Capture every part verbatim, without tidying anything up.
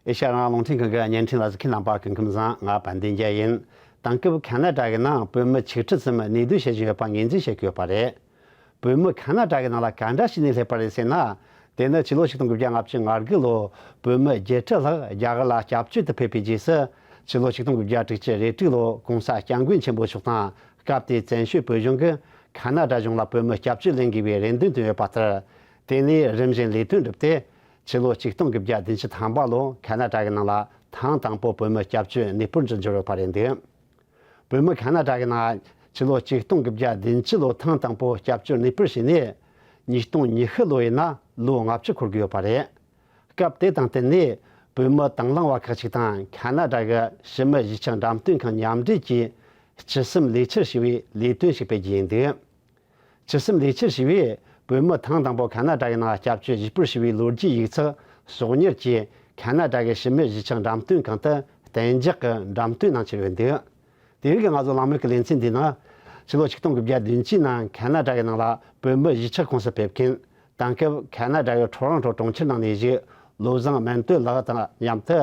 ཨེ་ཤ་ཡ་རང་དབང་རླུང་འཕྲིན་ཁང་གི་བརྙན་འཕྲིན་ལ་གཟིགས་མཁན་རྣམ་པ་སྐུ་ཁམས་བཟང་། ང་དཔལ་ལྡན་རྒྱལ་ཡིན། དེང་སྐབས་ཁ་ན་ཌ་གི་ནང་བོད་མི་ཆིག་ཁྲི་ཙམ་གནས་སྡོད་བྱེད་བཞིན་ཡོད་པ་ངོས་འཛིན་བྱེད་ཀྱི་ཡོད་པ་རེད། བོད་མི་ཁ་ན་ཌ་གི་ནང་ལ་ག་འདྲ་བྱས་ནས་སླེབས་པ་རེད་ཟེར་ན། དེ་ནི་ཕྱི་ལོ་ཆིག་སྟོང་དགུ་བརྒྱ་ལྔ་བཅུ་ང་དགུ་ལོ་བོད་མི་བརྒྱད་ཁྲི་ལྷག་རྒྱ་གར་ལ་སྐྱབས་བཅོལ་དུ་ཕེབས་པའི་རྗེས་སུ། ཕྱི་ལོ་ཆིག་སྟོང་དགུ་བརྒྱ་དྲུག་ཅུ་རེ་དྲུག་ལོ་༸གོང་ས་༸སྐྱབས་མགོན་ཆེན་པོ་མཆོག་དང་། སྐབས་དེའི་བཙན་བྱོལ་བོད་གཞུང་གིས་ཁ་ན་ཌ་གཞུང་ལ་བོད་མི་སྐྱབས་བཅོལ་ལེན་དགོས་པའི་རེ་འདུན་བཏོན་ཡོད་པ་ལྟར། དེ་ནས་རིམ་བཞིན་ལས་དོན་བསྒྲུབས་ཏེ། ཕྱི་ལོ་ཆིག་སྟོང་དགུ་བརྒྱ་བདུན་ཅུ་ཐམ་པ་ལོ་ཁ་ན་ཌ་གི་ནང་ལ་ཐེངས་དང་པོ་བོད་མི་སྐྱབས་བཅོལ་གནས་སྤོར་འགྲོ་འབྱོར་ཡོད་པ་རེད་འདུག་བོད་མི་ཁ་ན་ཌ་གི་ནང་ཕྱི་ལོ་ཆིག་སྟོང་དགུ་བརྒྱ་བདུན་ཅུ་ལོ་ཐེངས་དང་པོ་སྐྱབས་བཅོལ་གནས་སྤོར་བྱས་ནས། ཉིས་སྟོང་ཉི་ཤུ་ལོ་ཡིན་ན་ལོ་ལྔ་བཅུ་འཁོར་གྱི་ཡོད་པ་རེད། སྐབས་དེ་དང་བསྟུན་ནས་བོད་མི་དང་བླངས་པ་ཁག་ཅིག་དང་ཁ་ན་ཌ་གི་ཕྱི་མི་གཞིས་ཆགས་འགྲེམས་སྟོན་ཁང་མཉམ་འབྲེལ་གྱིས་ཆུ་སྲིན་ལས་འཆར་ཞེས་པའི་ལས་དོན་ཞིག་སྤེལ་རྒྱུ་ཡིན་འདུག་ཆུ་སྲིན་ལས་འཆར་ཞེས་པས་བོད་མི་ཐེངས་དང་པོ་ཁ་ན་ཌ་གི་ནང་སྐྱབས་བཅོལ་གཞིས་སྤོར་ཞུས་པའི་ལོ་རྒྱུས་ཡིག་ཚགས་ཕྱོགས་གཉེར་གྱིས་ཁ་ན་ཌ་གི་ཕྱི་མི་གཞིས་ཆགས་འགྲེམས་སྟོན་ཁང་དུ་གཏན་འཇགས་ཀྱི་འགྲེམས་སྟོན་གནང་འཆར་ཡོད་འདུག་དེ་རིང་གི་ང་ཚོ་གླེང་མོལ་གྱི་ལེ་ཚན་འདིའི་ནང་ཕྱི་ལོ་ཆིག་སྟོང་དགུ་བརྒྱ་བདུན་ཅུའི་ནང་ཁ་ན་ཌ་གི་ནང་ལ་བོད་མི་གཞིས་ཆགས་ཁོངས་སུ་ཕེབས་མཁན། དེང་སྐབས་ཁ་ན་ཌ་གི་ཊོ་རོན་ཊོ་གྲོང་ཁྱེར་ནང་གནས་བཞུགས་བློ་བཟང་སྨན་སྟོབས་ལགས་དང་མཉམ་དུ་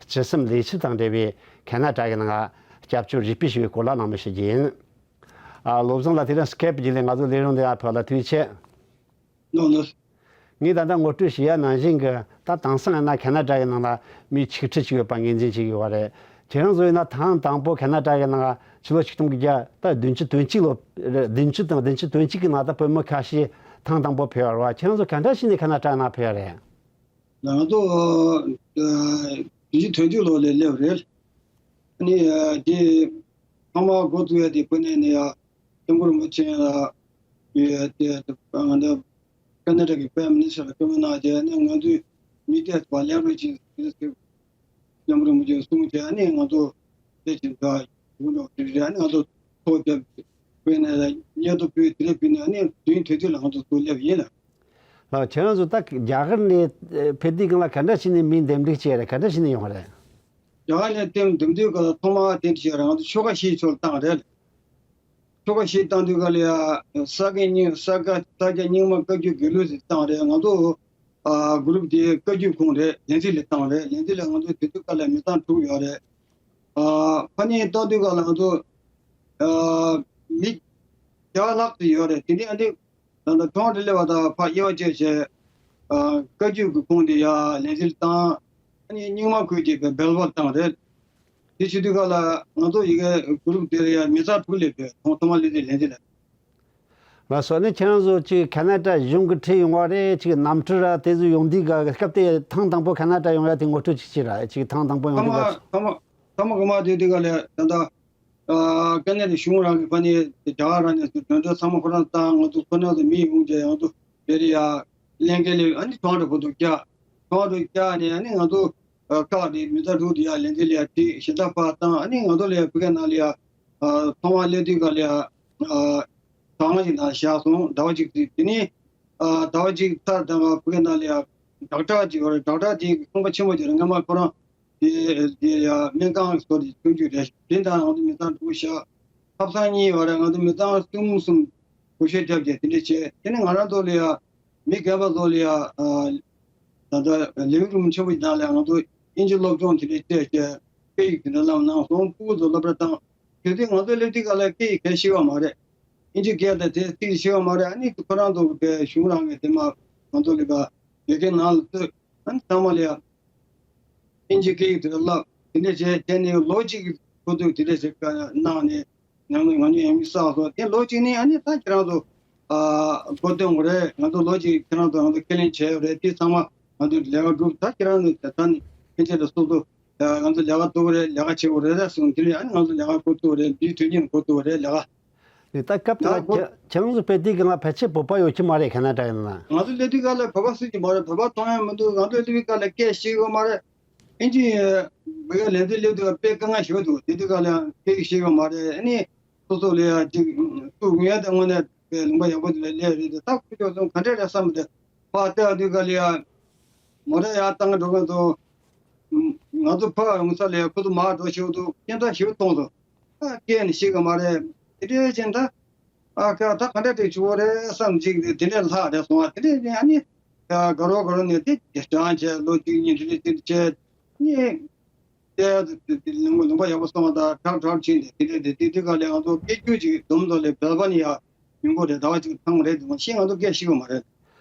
ཆུ་སྲིན་ལས་འཆར་དང་འབྲེལ་བའི་ཁ་ན་ཌ་གི་ནང་སྐྱབས་བཅོལ་རིགས་པས་ཞུ་བའི་སྐོར་ལ་གླེང་མོལ་ཞུ་རྒྱུ་ཡིན། ཨ། བློ་བཟང་ལགས། དེ་རིང་སི་ཀེབ་བརྒྱུད་ལས་ང་ཚོ་ལས་རིམ་འདི་ལ་ཕེབས་ལ་ཐུགས་རྗེ་ཆེ། ལགས་ལགས། ངས་ད་ལྟ་ངོ་སྤྲོད་བྱས་ཡ་ནང་བཞིན་གྱི། ད་དེང་སང་ཡིན་ན་ཁ་ན་ཌ་ཡི་ནང་ལ་མི་ཆིག་ཁྲི་ཅིག་ཡོད་པ་ངོས་འཛིན་བྱེད་ཀྱི་ཡོད་པ་རེད། ཁྱེད་རང་ཚོ་ཡིན་ན་ཐེངས་དང་པོ་ཁ་ན་ཌ་ཡི་ནང་ཕྱི་ལོ་ཆིག་སྟོང་དགུ་བརྒྱ་ད་བདུན་ཅུ་དོན་གཅིག་ལོ་རེད། བདུན་ཅུ་དང་བདུན་ཅུ་དོན་གཅིག་གི་ནང་ད་བོད་མི་ཁ་ཤས་ཐེངས་དང་པོ་ཕེབས་པ་རེད་བ། ཁྱེད་རང་ཚོ་ག་འདྲ་བྱས་ནས་ཁ་ན་ཌ་ནང་ཕེབས་པ་རེད། ང་ཚོ་ཨ་བདུན་ཅུ་དོན་གཅིག་ལོ་ལ་སླེབས་རེད། ཨ་ནི་ཨ་དེ་ཐོག་མར་འགོ་བཙུགས་ཡ་དེ་དཔོན་གནས་ནས་ཡ་སྐྱབས་མགོན་རིན་པོ་ཆེ་ལ་ཡོད་དེ། ང་ཚོ་ཁ་ན་ཌ་གི་པྲའིམ་མི་ནི་སི་ཊར་ལ་བཀའ་མོལ་གནང་རྗེས། ཨ་ནི་ང་ཚོས་མི་དེ་བ་ལེགས་པོ་ཅིག་དེ་སྐྱབས་མགོན་རིན་པོ་ཆེ་གསུང་རྗེས། ཨ་ནི་ང་ཚོ་དེ་བཞིན་དུ་ཡོང་འགྲོ་དེ་རེད། ཨ་ནི་ང་ཚོ་ཐོག་བརྒྱབ་དཔོན་གནས་ལ་སྙན་ཐོ་ཕུལ། དེ་ལས་ཕུལ་ནས་ཨ་ནི་བདུན་དོན་གཅིག་ལ་ང་ཚོ་ཚུར་སླེབས་ཡིན་ལ། ལགས། ཁྱེད་རང་ཚོ་ད་རྒྱ་གར་ནས་ཨེ་ཕེབས་དུས་སྒང་ལ་ག་འདྲ་བྱས་ནས་མིའི་འདེམས་སྒྲུག་བྱས་རེད། ག་འདྲ་བྱས་ནས་ཡོང་བ་རེད། རྒྱ་གར་ནས་འདེམས་འདེམས་དུས་སྒང་ལ་ཐོག་མར་དེ་འདྲ་བྱས་རེད། ང་ཚོ་ཆོལ་ཁ་བཞིའི་ཕྱོགས་ལ་བཏང་རེད། ཆོལ་ཁ་བཞི་བཏང་དུས་སྒང་ལ་ཡ་ས་དགེ་རྙིང་། ས་དགེ། ས་སྐྱ་རྙིང་མ་བཀའ་བརྒྱུད་དགེ་ལུགས་ཟེར་བཏང་རེད། ང་ཚོ་ཨ་གུ་རུབ་དེ་བཀའ་བརྒྱུད་ཁོངས་རེད། ལས་འཛིན་ལ་བཏང་རེད། ལས་འཛིན་ལ་ང་ཚོ་དེ་དུས་སྒང་ལ་མི་ཚང་དྲུག་ཡོད་རེད། ཨ་ཕ་ནི་བཏང་དུས་སྒང་ལ་ང་ཚོ་ཨ་མི་བརྒྱ་ལྷག་ཙམ་ཡོད་རེད། དེ་ནས་ཨ་ནི་ད་ལྟ་ཊོ་རོན་ཊོ་སླེབས་པ་དང་ཕར་དབྱེ་བ་བཅད་བྱས། ཨ་བཀའ་བརྒྱུད་ཀྱི་ཁོངས་དེ་ཡ་ལས་འཛིན་བཏང་། ཨ་ནི་རྙིང་མ་ཁུལ་དེ་བལ་བལ་བཏང་རེད། དེ་བྱེད་དུས་སྒང་ལ་ང་ཚོ་ཡ་གི་གུ་རུབ་དེར་ཡ་མི་ཚང་དྲུག་སླེབས་པས། ཐོག་ཐོག་མར་སླེབས་དུས་ལས་འཛིན་ལ། ལགས་སོ། ཨ་ནི་ཁྱེད་རང་ཚོ་ཅིག་ཁ་ན་ཌ་གཞུང་གིས་ཁྲིད་ཡོང་བ་རེད། ཅིག་གནམ་གྲུ་ར་དེ་ཚོ་ཡོང་དུས་སྒང་། སྐབས་དེ་ཐེངས་དང་པོ་ཁ་ན་ཌ་ཡོང་ཡ་དེ་ངོ་སྤྲོད་ཅིག་བྱེད་ར། ཅིག་ཐེངས་དང་པོ་ཡོང་དུས་སྒང་། ཐོག་མར་ཐོག་མར་ཐོག་མར་དགོང་མོ་དེ་དུས་སྒང་ལ་ད་ལྟ་ཨ་དཀའ་ངལ་དེ་གཞུང་རང་གི་ཕ་ནི་རྒྱ་གར་རང་ནས་ཚུར་མགྲོན་ཁྲིད་ཚང་མ་ཁོ་རང་བཏང་། ང་ཚོ་ཁོ་རང་ཚོ་མི་ཡོང་རྗེས་ང་ཚོ་དེ་རེད་ཡ་ལེན་མཁན་ལས། ཨ་ནི་ཊོ་རོན་ཊོ་བར་དུ་བསྐྱལ། ཊོ་རོན་ཊོ་བསྐྱལ་ནས་ཨ་ནི་ང་ཚོ་ཨ་བཀག་སྟེ་མི་ཚང་དྲུག་དེ་ཡ་ལས་འཛིན་ལ་ཡ་ཁྲིད། གཞན་དག་ཕར་བཏང་། ཨ་ནི་ང་ཚོ་ལ་ཡ་ཕ་གི་ནང་ལ་ཡ་ཨ་ཐོག་མར་སླེབས་དུས་སྒང་ལ་ཡ་ཨ་ཟླ་བ་གཅིག་ནང་བཞག་སོང་། ཟླ་བ་གཅིག་ཙམ། དེ་ནས་ཨ་ཟླ་བ་གཅིག་ཚར་དུས་སྒང་ཕ་གི་ནང་ལ་ཡ་ཌོག་ཊར་ཅིག་ཡོད་རེད། ཌོག་ཊར་དེ་ཁང་པ་ཆེན་པོ་ཅིག་རེད། སྔོན་མ་ཁོ་རང་དེ་དེ་ཡ་སྨན་ཁང་བཟོ་དེ་ཆུང་ཆུང་རེད། དེ་དང་ང་ཚོ་མི་ཚང་དྲུག་བཞག། ཐབ་ཚང་གཉིས་ཡོད་རེད། ང་ཚོ་མི་ཚང་གསུམ་གསུམ་སྒོ་ཕྱེ་རྒྱབ་བྱས་དེ་འདྲ་བྱས། དེ་ནས་ང་རང་ཚོ་ལ་ཡ་མི་རྒན་པ་ཚོ་ལ་ཡ་ཨ་ད་ལྟ་ལིབ་རུམ་ཆེན་པོ་ནང་ལ་ང་ཚོ་དབྱིན་ཇི་སློབ་སྦྱོང་དེ་འདྲ་བྱས་བྱས། སྐད་ཡིག་དེ་འདྲ་བསླབ་གནང་སོང་། སྤུ་གུ་ཚོ་སློབ་གྲྭ་བཏང་། དེ་དུས་ང་ཚོ་སླེབས་དུས་སྒང་ལ་སྐད་ཡིག་གང་ཤེས་པ་མ་རེད། དབྱིན་ཇི་སྐད་དང་དེ་ཚིག་ཤེས་པ་མ་རེད། ཨ་ནི་ཁོ་རང་ཚོ་གི་གཞུང་རང་གི་དེ་མ་ང་ཚོ་ལ་ཡ་ལས་ཀའི་ནང་ལ་བཙུད། ཨ་ནི་ཚང་མ་ལ་ཡ་དབྱིན་ཇི་སྐད་ཡིག་དེ་ལ་བསླབ། དེ་འདྲ་བྱས་དེ་ནས་ལོ་གཅིག་གི་འགོ་ཐོག་དེ་འདྲ་ཞིག་གནང་ནས་ཉམས་ལེན་ང་ཚོ་ཡང་མི་བསགས་སོང་། དེ་ལོ་གཅིག་ནས་ཨ་ནི་ད་ཁྱེད་རང་ཚོ་ཨ་འགོ་སྟོན་དགོས་རེད། ང་ཚོ་ལོ་གཅིག་ཁྱེད་རང་ཚོ་ང་ཚོ་ཁས་ལེན་བྱས་ཡོད་རེད། དེ་ཚང་མ་ང་ཚོ་ལས་ཀ་སྒྲུབ། ད་ཁྱེད་རང་ཚོ་ད་ནི་ཕན་ཆད་དུ་སོ་སོ་ང་ཚོ་ལས་ཀ་ཐུབ་ཀྱི་རེད། ལས་ཀ་བྱེད་དགོས་རེད་རེད་གསུངས། དེ་ནས་ཨ་ནི་ང་ཚོ་ལས་ཀ་འགོ་བཙུགས་རེད། འདིའི་དུས་ཆེན་འགོ་བཙུགས་རེད་ལས་ཀ། ནི་ད་སྐབས་དེ་ལ་ང་ཁོ་ཁྱེད་ཁྱེད་རང་ཚོ་ཕེབས་དུས་སྒང་ལ་ཕལ་ཆེར་བོད་པ་ཡོད་ཀྱི་མ་རེད། ཁ་ན་ཌ་ཡིན་ན། ང་ཚོ་སླེབས་དུས་སྒང་ལ་བོད་པ་སུ་གཅིག་མ་རེད། བོད་པ་མཐོང་ཡ་མི་འདུག་ང་ཚོ་སླེབས་དུས་སྒང་ལ་སྐད་ཤེས་ཀྱི་མ་རེད། ཨིན་ཇི་བོད་ཡིག་ལས་འཛིན་སླེབས་དུས་དཔེ་དཀའ་ངལ་ཞེ་པོ་འདུག་དེ་དུས་སྒང་ལ་ཡང་སྐད་ཡིག་ཤེས་ཀྱི་མ་རེད། ཨ་ནི་སོ་སོ་ལ་ཡང་ཅིག་ཏུ་ངོས་དང་དངོས་གནས་དཔེ་ལུང་པ་ཡག་པོ་དེ་ལ་སླེབས་རེད་དེ། ད་ཁོ་ཚོ་ཚོ་ག་འདྲ་རེད་བསམ་སྟེ་ཕར་བལྟས་དུས་སྒང་ལ་ཡང་མོ་ཊ་ཡར་བཏང་འགྲོ་མཁན་ཚོ། ང་ཚོ་ཕར་ཡོང་ས་ལ་ཡང་ཁོ་ཚོ་མར་འགྲོ་ཞེ་པོ་འདུག་སྐད་གྲགས་ཞེ་པོ་གཏོང་སོང་། ཨ་སྐད་ནི་ཤེས་ཀྱི་མ་རེད། དེ་འདྲ་བྱས་ད། ཨ་ཁ་ད་ག་འདྲ་དེ་བྱུང་བ་རེད་བསམ་གཅིག་དེ་དེ་འདྲ་ལྷག་རེད་སོང་བ། དེ་འདྲ་བྱས་ཨ་ནི་ཨ་དགའ་རོགས་དགའ་རོགས་ནས་དེ་དེ་སྦྱང་བྱས་ལོ་གཅིག་གཉིས་དེ་འདྲ་དེ་འདྲ་བྱས། ནི། དེ་དེ་དེ་ལུང་པ་ལུང་པ་ཡག་པོ་སོང་བ་དང་གྲགས་གྲགས་ཕྱིན་ཏེ་དེ་དེ་དེ་དེ་ག་ལས་ང་ཚོ་སྐད་སྒྱུར་ཅིག་སྡོམ་ཚོགས་ལས་བེལ་པ་ནི་ཡ་ཡོང་གི་རེད། ཟླ་བ་གཅིག་ཐང་རེད་འདུག་ཤེས་ང་ཚོ་སྐད་ཤེས་གི་མ་རེད།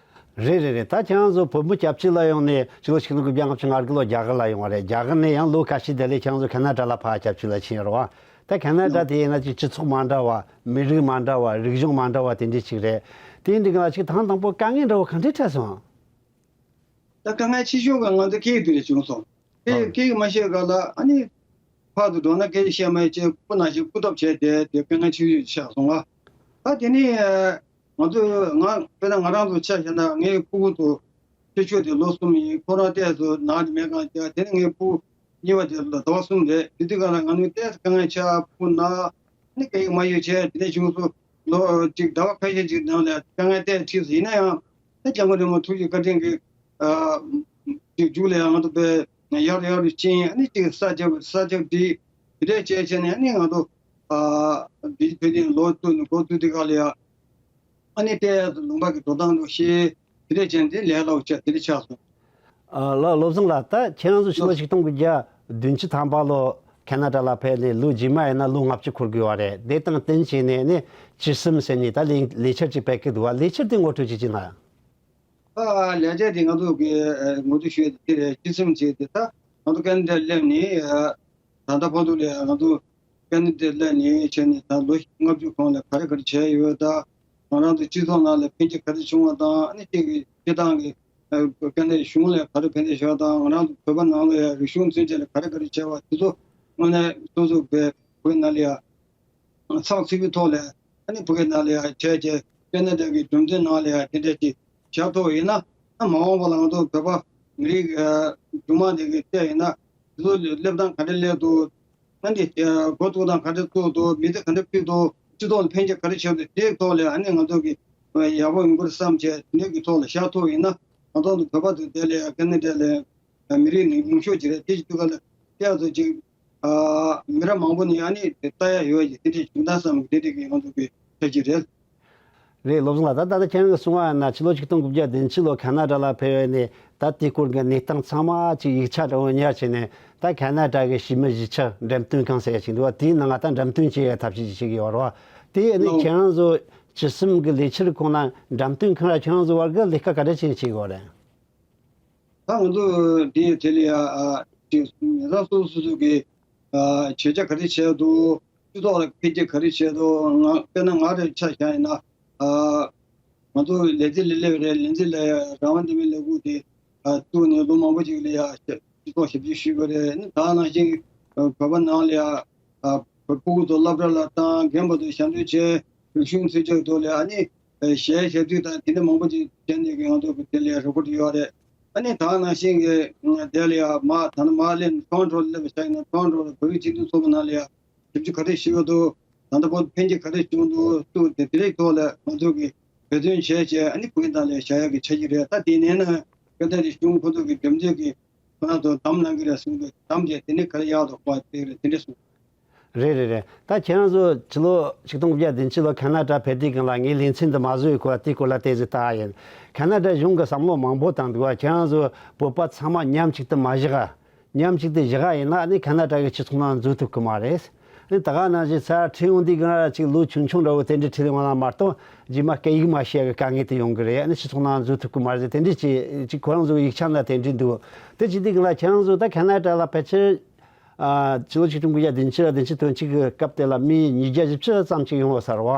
རེད་རེད་རེད། ད་ཁྱེད་རང་ཚོ་བོད་མི་སྐྱབས་བཅོལ་ལ་ཡོང་ནས་ཕྱི་ལོ་ཆིག་སྟོང་དགུ་བརྒྱ་ལྔ་བཅུ་ང་དགུ་ལོ་རྒྱ་གར་ལ་ཡོང་བ་རེད། རྒྱ་གར་ནས་ཡང་ལོ་ཁ་ཤས་དེ་ལས་ཁྱེད་རང་ཚོ་ཁ་ན་ཌ་ལ་ཕར་སྐྱབས་བཅོལ་ལ་ཕྱིན་ཡོད་རེད་བ། ད་ཁ་ན་ཌ་དེ་ཡིན་ན་ཅིག་སྤྱི་ཚོགས་མ་འདྲ་བ། མི་རིགས་མ་འདྲ་བ། རིག་གཞུང་མ་འདྲ་བ་དེ་འདྲ་ཅིག་རེད། དེ་འདྲ་གི་ལ་ཅིག་དང་དང་པོ་དཀའ་ངལ་འདྲ་བོ་ག་འདྲ་འཕྲད་སོང་། ད་དཀའ་ངལ་ཆེ་ཤོས་ཀྱི་ང་ཚོ་སྐད་ཡིག་དེ་ལས་བྱུང་སོང་། སྐད་ཡིག་སྐད་ཡིག་མ་ཤེས་ག་ལ་ཨ་ནི་ཕར་དུ་འགྲོ་ན་སྐད་ཡིག་ཤེས་མ་ཡོད་ཅེས་སྐུ་ན་ཞིག་སྐུ་ཐབས་བྱས་ཏེ་དེ་དཀའ་ངལ་ཆེ་ཤོས་ཆགས་སོང་ང་། ད་དེ་ནི་ང་ཚོས་ང་དཔེར་ན་ང་རང་ཚོ་ཆ་བཞག་ན་ངའི་ཕྲུ་གུ་ཚོ་ཆེ་ཤོས་དེ་ལོ་གསུམ་ཡིན། ཁོ་རང་ཏོག་ཙམ་ནང་དེ་མེད་གང་ཅི་དེ་ནི་ངའི་ཕྲུ་གུ་གཉིས་པ་དེ་ལ་ཟླ་བ་གསུམ་རེད། དེ་དུས་ག་ལ་ང་ནི་ཏོག་ཙམ་དཀའ་ངལ་ཆགས། ཕྲུ་གུ་ན་ནི་སྐད་ཡིག་མ་ཤེས་བྱས་དེ་ནས་བྱུང་སོང་། ལོ་གཅིག་ཟླ་བ་ཁ་ཤས་ཅིག་ནང་ལ་དཀའ་ངལ་ཏོག་ཙམ་འཕྲད་སོང་། ཡིན་ན་ཡང་། ད་སྐྱབས་མགོན་རིན་པོ་ཆེ་ཐུགས་རྗེ་བཀའ་དྲིན་གྱིས། ཨ། ཅིག་མཇུག་ལ་ཡང་ང་ཚོ་དཔེ་ཡར་ཡར་དུ་ཕྱིན། ཨ་ནི་ཅིག་ས་ཆ་ས་ཆ་འགྲིག་དེ་འདྲས་བྱས་བྱས་ནས་ཨ་ནི་ང་ཚོ། ཨ། འདི་བོད་དེ་ལོ་བསྟུད་ནས་འགོ་བཙུགས་དུས་སྐབས་ལ་ཡ། ཨ་ནི་ཏོག་ཙམ་ལུང་པ་གི་འགྲོ་སྟངས་འགྲོ་ཤེས་དེ་འདྲས་བྱས་ནས་ལས་སླ་བོ་ཆགས་དེ་འདྲས་ཆགས་སོང་། ཨ། ལགས། བློ་བཟང་ལགས། ད་ཁྱེད་རང་ཚོ་ཕྱི་ལོ་ཆིག་སྟོང་དགུ་བརྒྱ་བདུན་ཅུ་ཐམ་པ་ལོ་ཁ་ན་ཌ་ལ་ཕེབས་ནས་ལོ་རྗེས་མ་ཡིན་ན་ལོ་ལྔ་བཅུ་འཁོར་དགོས་པ་རེད། དེ་དང་བསྟུན་བྱས་ནས་ནི་བཅུ་གསུམ་ཟེར་ནས་ད་ལས་ལས་འཆར་ཅིག་སྤེལ་གི་འདུག་བ། ལས་འཆར་དེ་ངོ་སྤྲོད་ཅིག་བྱེད་ན། ཨ། ལས་འཆར་དེ་ང་ཚོ་གི་ཨ་ངོ་སྤྲོད་ཞུས་དེ་རེད། བཅུ་གསུམ་བྱས་ཏེ་ད་ང་ཚོ་ཁ་ན་ཌར་སླེབས་ནས་ཨ་ད་ལྟ་བར་དུ་ལ་ང་ཚོ་ཁ་ན་ཌར་སླེབས་ནས་བྱས་ནས་ད་ལོ་ལྔ་བཅུ་གོང་ལ་ག་རེ་ག་རེ་བྱས་ཡོད། ད་ང་རང་ཚོ་སྤྱི་ཚོགས་ནང་ལ་འཕེལ་རྒྱས་ག་རེ་བྱུང་བ་དང་། ཨ་ནི་གཅིག་གི་སྤྱི་བཏང་གི་ཨ་ཁ་ན་ཌའི་གཞུང་ལ་ག་རེ་ཕན་ཐོགས་བྱུང་བ་དང་། ང་རང་ཚོ་བོད་པ་ནང་ལ་ཡང་རིག་གཞུང་མཚོན་བྱེད་ལ་ག་རེ་ག་རེ་བྱས་པ་དེ་ཚོ་དངོས་གནས་སོ་སོ་བོད་བོད་ནང་ལ་ཡང་། ཚགས་ཚུད་པའི་ཐོག་ལ་ཨ་ནི་བོད་སྐད་ནང་ལ་ཡང་བྱས་རྗེས་ཁ་ན་ཌ་གི་གྲོས་མཐུན་ནང་ལ་ཡང་དེ་འདྲ་ཞིག་བྱ་ཐུབ་ཡིན་ན། ཨ་མ་འོངས་པ་ལ་ང་ཚོ་བོད་པ་མི་རིགས་ཨ་རྒྱུ་མ་འདི་གི་བལྟས་ཡིན་ན་དེ་ཚོ་སླེབས་སྟངས་ག་འདྲ་སླེབས་འདུག་ཨ་ནི་འགོ་བཙུགས་སྟངས་ག་འདྲ་བཙུགས་འདུག་མི་ཚེ་ག་འདྲ་ཕུད་འདུག་སྤྱི་ཚོགས་ལ་ཕན་ཆེ་ག་རེ་བྱས་འདུག་དེའི་ཐོག་ལ་ཨ་ནི་ང་ཚོ་གི་ཡག་པོ་ཡོང་གི་རེད་བསམ་བྱས་དེ་འདྲའི་གི་ཐོག་ལ་བཞག་ཐུབ་ཡིན་ན་ང་ཚོ་བོད་པ་ཚོ་དེ་ལ་ཡང་ཁ་ན་ཌ་ལ་མི་རིགས་ནི་ཉུང་ཤོས་ཅིག་རེད། དེ་ཞིག་དུས་ག་ལ་ཏོག་ཙམ་ཅིག་ཨ་མི་རབས་མང་པོ་ནས་ཨ་ནི་དེ་ལྟ་ཡ་ཡོད་ཅིག་དེ་འདྲའི་བྱུང་ན་བསམ་གི་དེ་འདྲའི་གི་ང་ཚོ་གི་ཐབས་ཤེས་རེད། རེད། བློ་བཟང་ལགས། ད་ད་ལྟ་ཁྱེད་རང་གིས་གསུངས་པ་ཡིན་ན་ཕྱི་ལོ་ཆིག་སྟོང་དགུ་བརྒྱ་བདུན་ཅུ་ལོ་ཁ་ན་ཌ་ལ་ཕེབས་ཡོད་ནས་ད་དེའི་སྐོར་གྱི་གནས་སྟངས་ཚང་མ་ཅིག་ཡིག་ཆ་འདྲ་བོ་ཉར་བྱས་ནས། ད་ཁ་ན་ཌ་གི་གཞིས་མི་གཞིས་ཆགས་འགྲེམས་སྟོན་ཁང་ཟེར་ཡ་ཅིག་འདུག་བ། དེའི་ནང་ང་ད་འགྲེམས་སྟོན་བྱེད་ཡའི་ཐབས་ཤེས་ཅིག་བྱེད་ཀྱི་ཡོད་རེད་བ། དེ་ནི་ལོ། ཁྱེད་རང་ཚོ་བཅུ་གསུམ་གི་ལས་འཆར་ཁོངས་ན་འགྲེམས་སྟོན་ཁང་ལ་ཁྱེད་རང་ཚོ་བར་གྱི་ལས་ཀ་ག་འདྲ་ཅིག་བྱེད་ཀྱི་ཡོད་རེད། ད་ང་ཚོ་འདི་དེ་ལ་ཡ་ཨ་ཅིག་མི་ཚང་སོ་སོ་སོ་གི་ཨ་བྱེད་ཆ་ག་རེ་བྱས་འདུག་སྤྱི་ཚོགས་ལ་འཕེལ་རྒྱས་ག་རེ་བྱས་འདུག་ང་དཔེར་ན་ང་རང་ཆ་བཞག་ཡིན་ན་ཨ་ང་ཚོ་ལས་འཛིན་ལ་སླེབས་རེད། ལས་འཛིན་ལ་ཡ་རང་དབང་འདེམས་མའི་ལས་ཁུངས་དེ་ཨ་བཙུགས་ནས་ལོ་མང་པོ་ཅིག་ལ་ཡ་སྤྱི་ཚོགས་ཞབས་ཞུ་ཞུས་པ་རེད། ད་ནང་བཞིན་བོད་པ་ནང་ལ་ཡ་ཨ་བོད་ཕྲུ་གུ་ཚོ་སློབ་གྲྭ་ལ་བཏང་། རྒན་པ་ཚོ་ཞབས་འདེགས་བྱས། རིག་གཞུང་འཛིན་སྐྱོང་ཐོག་ལ་ཨ་ནི་གཞས་ཞབས་འདེགས་དང་དེ་འདྲ་མང་པོ་ཅིག་བྱས་ནས་ང་ཚོ་གི་དེ་ལ་རོགས་པ་ཡོད་རེད། ཨ་ནི་ད་ནང་བཞིན་གྱི་དེ་ལ་ཡ་མ་ད་ནི་མ་སླེབས་ནས་ཊོ་རོན་ཊོ་ལ་སླེབས་པ་ཆགས་ཡིན་ན་ཊོ་རོན་ཊོ་ལ་བོད་རིགས་སྤྱི་མཐུན་ཚོགས་པ་ནང་ལ་ཡ་ཞབས་ཞུ་ག་རེ་ཞུས་ཡོད་འདུག་ད་ལྟ་བོད་འཕེལ་རྒྱས་ག་རེ་བྱུང་འདུག་ཚུལ་དེ་དེ་རིགས་ཐོག་ལ་ང་ཚོ་གི་བེད་སྤྱོད་བྱས་བྱས་ཨ་ནི་བོད་ནང་ལ་བཞག་ཡག་གི་འཆར་གཞི་རེད། ད་དེ་ནས་ན་སྐད་བརྡ་དེ་གཞུང་ཁོ་ཚོ་གི་འདེམས་སྟོན་གི་ཁོ་རང་ཚོ་བདམས་གནང་གི་རེད་གསུངས་འདུག་བདམས་བྱས་དེ་ནས་ག་རེ་ཡག་འདུག་པ་དེ་རེད། དེ་འདྲས་གསུངས། རེད་རེད་རེད། ད་ཁྱེད་རང་ཚོ་ཕྱི་ལོ་ཆིག་སྟོང་དགུ་བརྒྱ་བདུན་ཅུ་ལོ་ཁ་ན་ཌ་ཕེབས་དུས་སྒང་ལ་ངས་ལེ་ཚན་འདི་མ་བཟོ་བའི་སྐོར་དེའི་སྐོར་ལ་ཏོག་ཙམ་ལྟ་ཡིན། ཁ་ན་ཌ་གཞུང་གི་བསམ་བློ་མང་པོ་བཏང་འདུག་བ། ཁྱེད་རང་ཚོ་བོད་པ་ཚང་མ་མཉམ་གཅིག་ཏུ་མ་བཞག་མཉམ་གཅིག་ཏུ་བཞག་ཡིན་ན་ནི་ཁ་ན་ཌ་གི་སྤྱི་ཚོགས་ནང་འཛུལ་ཐུབ་ཀྱི་མ་རེད། ནི་ད་ག་ནང་བཞིན་ས་ཁྲིད་ཡོང་དུས་སྒང་ལ་ཅིག་ལོ་ཆུང་ཆུང་འདྲ་བོ་དེ་འདྲའི་ཁྲིད་ཡོང་བ་ལ་མ་གཏོགས་རྗེས་མ་སྐད་ཡིག་མ་ཤེས་ཡག་གི་དཀའ་ངལ་དེ་ཡོང་གི་རེད། ནི་སྤྱི་ཚོགས་ནང་འཛུལ་ཐུབ་ཀྱི་མ་རེད་ཟེར་དེ་འདྲའི་ཅིག་ཅིག་ཁོ་རང་ཚོ་གི་ཡིག་ཆ་ན་དེ་འདྲའི་འདུག་དེ་བྱེད་དུས་སྒང་ལ་ཁྱེད་རང་ཚོ་ད་ཁ་ན་ཌ་ལ་ཕལ་ཆེར། ཨ། ཕྱི་ལོ་ཆིག་སྟོང་དགུ་བརྒྱ་བདུན་ཅུ་དང་བདུན་ཅུ་དོན་གཅིག་གི་སྐབས་དེ་ལ་མི་ཉིས་བརྒྱ་བཞི་བཅུ་ཙམ་ཅིག་ཡོང་བ་ཟེར་བ།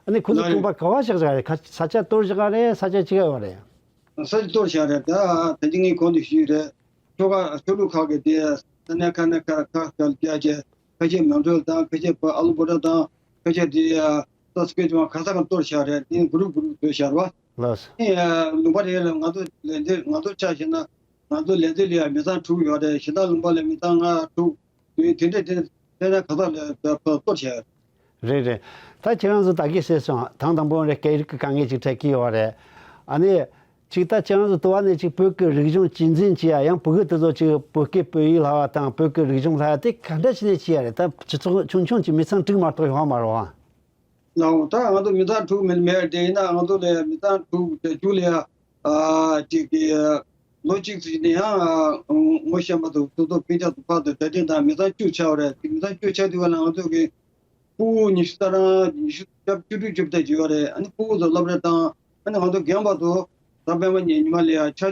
ཨ་ནི་ཁོ་ཚོ་ལགས་རེད། ཁང་པ་ག་པར་བཞག་བཞག་རེད། ས་ཆ་སྟོར་བཞག་རེད། ས་ཆ་ཅི་ག་ཡོད་རེད། ས་ཆ་སྟོར་བཞག་རེད། ད་ད་ཅི་ངས་གོང་དུ་ཞུས་རེད། ཆོལ་ཁ་ཆོས་ལུགས་ཁག་གི་དེ་ས་གནས་ཁ་ན་ཁ་ཁ་ཁ་ལ་བརྒྱ་བྱས། ཁ་ཤས་མོན་གྷོ་དང་། ཁ་ཤས་ཕར་ཨ་ལུ་བོ་ཊ་དང་། ཁ་ཤས་དེ་ས་སི་ཀེ་ཅུ་ཝན་ག་ས་ག་སྟོར་བཞག་རེད། དེ་གུ་རུབ་གུ་རུབ་བཟོས་བཞག་རེད་བ། ལགས་སོ། ཨེ། ལུང་པ་རེ་ལ་ང་ཚོ་ལས་འདི་ང་ཚོ་ཆ་བཞག་ན། ང་ཚོ་ལས་འཛིན་ལ་ཡང་མི་ཚང་དྲུག་ཡོད་རེད། གཞན་དག་ལུང་པ་ལ་མི་ཚང་ལྔ་དྲུག་ཡོད། དེ་འདྲ་དེ་དེ་ནས་ག་ས་ལ་གཏོར་བྱས། རེད་རེད། ད་ཁྱེད་རང་ཚོ་ད་གིན་ཟེར་སོང་། ཐེངས་དང་པོ་རེད། སྐད་ཡིག་གི་དཀའ་ངལ་ཅིག་འཕྲད་ཀྱི་ཡོད་རེད། ཨ་ནི་ཅིག་ད་ཁྱེད་རང་ཚོ་ལྟ་བ་ནས་ཅིག་བོད་ཀྱི་རིག་གཞུང་གཅེས་འཛིན་བྱེད་ཡ། ཡང་བོད་ཀྱི་དེ་ཚོ་ཅིག་བོད་སྐད་བོད་ཡིག་སློབ་པ་དང་བོད་ཀྱི་རིག་གཞུང་སློབ་ཡ་དེ་ག་འདྲ་བྱས་ནས་བྱེད་ཡ་རེད། ད་སྤྱི་ཚོགས་ཆུང་ཆུང་གི་མི་ཚང་དྲུག་མ་གཏོགས་ཡོང་བ་མ་རེད་བ། ལགས་འོང་། ད་ང་ཚོ་མི་ཚང་དྲུག་མིན་མེད་དེ་ཡིན་ན་ང་ཚོ་ལ་མི་ཚང་དྲུག་དེ་རྒྱུ་ལ་ཡ། ཨ། ཅིག་གི་ ལོ་གཅིག་ཙམ་ནས་ཡང་ངོ་ཤེས་པ་དང་སོ་སོ་སྤུན་ཀྱག་དང་ཕར་དང་གྲ་སྒྲིག་དང་མི་ཚང་བཅུ་ཆགས་པ་རེད། དེ་མི་ཚང་བཅུ་ཆགས་དུས་ག་ལ་ང་ཚོ་གི་ཕྲུ་གུ་ཉི་ཤུ་རྩ་གྲངས་ཉི་ཤུ་རྩ་བཅུ་དྲུག་བཅུ་བདུན་ཅིག་ཡོད་རེད། ཨ་ནི་ཕྲུ་གུ་ཚོ་སློབ་གྲྭ་བཏང་། ཨ་ནི་ང་ཚོ་རྒན་པ་ཚོ་གཟའ་སྤེན་པ་ཉིན་ཉི་མ་ལ་ཡ་ཆ་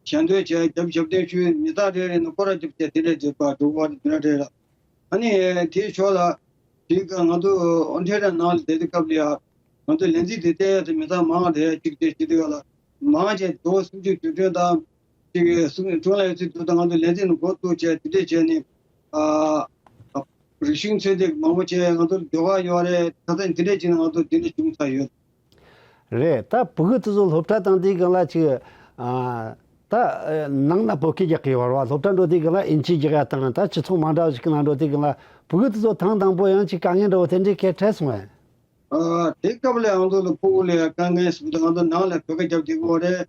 ཆེན་ཞལ་འདོན་བྱས། རྒྱབ་ཞབས་བརྟན་ཞུས། མི་ཚང་རེ་རེ་ནས་སྐོར་ར་རྒྱབ་བྱས། དེ་འདྲ་བྱས་པ་འགྲོ་བ་དེ་འདྲ་རེད་ལ། ཨ་ནི་དེའི་ཞོར་ལ་དེའི་སྐབས་ང་ཚོ་ཨོ་སི་ཊེ་ལི་ཡ་ནང་ལ་བསྡད་དུས་སྐབས་ལ་ཡ་ང་ཚོ་ལས་འཛིན་དེ་བལྟས་ཡ་དེ་མི་ཚང་མང་རེད། གཅིག་དེ་བྱེད་དུས་ག་ལ་མང་ཆེ་ལོ་སུམ་ཅུ་དུས་དྲན་དང་། གཅིག་གི་སུམ་ཀྲུང་ལ་ཡོད་ཚུལ་དུ་དང་ང་ཚོ་ལས་འཛིན་འགོ་བཙུགས་བྱས། དེ་འདྲས་བྱས་ནས་ཨ་ཨ་རིག་གཞུང་ཚན་ཏེ་མང་པོ་བྱས། ང་ཚོ་ཟློས་གར་ཡོད་རེད། ཁ་སང་དེ་འདྲས་བྱས་ནས་ང་ཚོ་དེ་འདྲས་བྱུང་ཚར་ཡོད། རེད། ད་ཕྲུ་གུ་དེ་ཚོ་སློབ་གྲྭ་བཏང་དུས་སྒང་ལ་ཅིག་ཨ་ད་ནང་ན་བོད་སྐད་རྒྱག་གི་ཡོད་རེད་བ། སློབ་གྲྭ་འགྲོ་དུས་སྒང་ལ་ཨིན་ཇི་རྒྱག་ཡ་དང་། ད་སྤྱི་ཚོགས་མ་འདྲ་བ་ཞིག་གི་ནང་འགྲོ་དུས་སྒང་ལ་ཕྲུ་གུ་དེ་ཚོ་ཐེངས་དང་པོ་ཡང་ཅིག་དཀའ་ངལ་འདྲ་བོ་དེ་འདྲའི་ག་འཕྲད་སོང་ངས། ཨ་དེ་སྐབས་ལ་ང་ཚོ་ལ་ཕྲུ་གུ་ལ་དཀའ་ངལ་ཟེར་དུས་ང་ཚོ་ནང་ལ་བོད་སྐད་རྒྱབ་བསྡད་ཀྱི་ཡོད་རེད།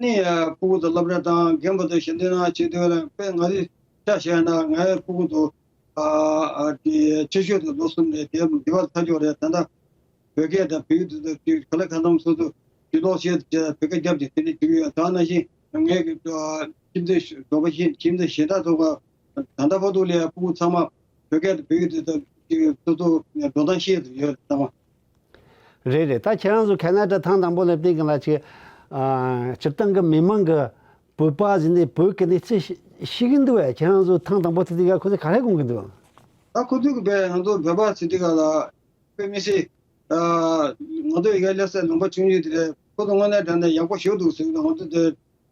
ནི་ཕྲུ་གུ་ཚོ་སློབ་གྲྭ་དང་རྒན་པ་ཚོ་ཞལ་འདོན་གནང་བྱེད་དུས་ལ་དཔེ་ང་ཚོས་ཆ་བཞག་ན་ངའི་ཕྲུ་གུ་ཚོ་ཨ་ཨ་དེ་ཆེ་ཤོས་དེ་ལོ་གསུམ་རེད། དེ་འདི་བར་ཚར་ཆོག་རེད། ད་ལྟ་བོད་སྐད་དང་བོད་ཡིག་དེ་ཚོ་ག་ལེ་གང་འཚམ་སོ་སོ་ཕྱི་ལོགས་བཤད་བྱས་བོད་སྐད་རྒྱབ་བྱས་དེ་འདྲ་བྱེད་ཀྱི་ཡོད། ད་ནང་བཞིན་ངའི་གི་ཁྱིམ་མཚེས་འབྲོག་པ་ཁྱིམ་མཚེས་གཞན་དག་ཚོ་ག་ད་ལྟ་བར་དུ་ལ་ཡ་ཕྲུ་གུ་ཚང་མ་བོད་སྐད་དང་བོད་ཡིག་དེ་ཚོ་སོ་སོ་འགྲོ་སྟངས་ཤེས་ཡོད་ཚང་མ། རེད་རེད། ད་ཁྱེད་རང་ཚོ་ཁ་ན་ཌ་ཐེངས་དང་པོ་སླེབས་དུས་སྒང་ལ་ཅིག་ཨ་སྤྱིར་བཏང་གི་མི་མང་གི་བོད་པ་ཟེར་ནས་བོད་ཀྱི་གནས་ཚུལ་ཤེས་ཤེས་ཀྱི་འདུག་བས། ཁྱེད་རང་ཚོ་ཐེངས་དང་པོ་དེ་དུས་སྒང་ཁོ་ཚོས་ག་རེ་དགོངས་ཀྱི་འདུག་ད་ཁོ་ཚོས་གི་བས་ང་ཚོ་བོད་པ་ཟེར་དུས་སྒང་ལ་དཔེ་མི་སྲིད་ཨ་ང་ཚོ་ཡ་སླེབས་སའི་ལུང་པ་ཆུང་ཆུང་དེ་རེད། ཁོ་ཚོ་དངོས་གནས་དྲང་གནས་ཡག་པོ་ཞེ་པོ་འདུག་ཟེར་གི་འདུག་ང་ཚོ་དེ་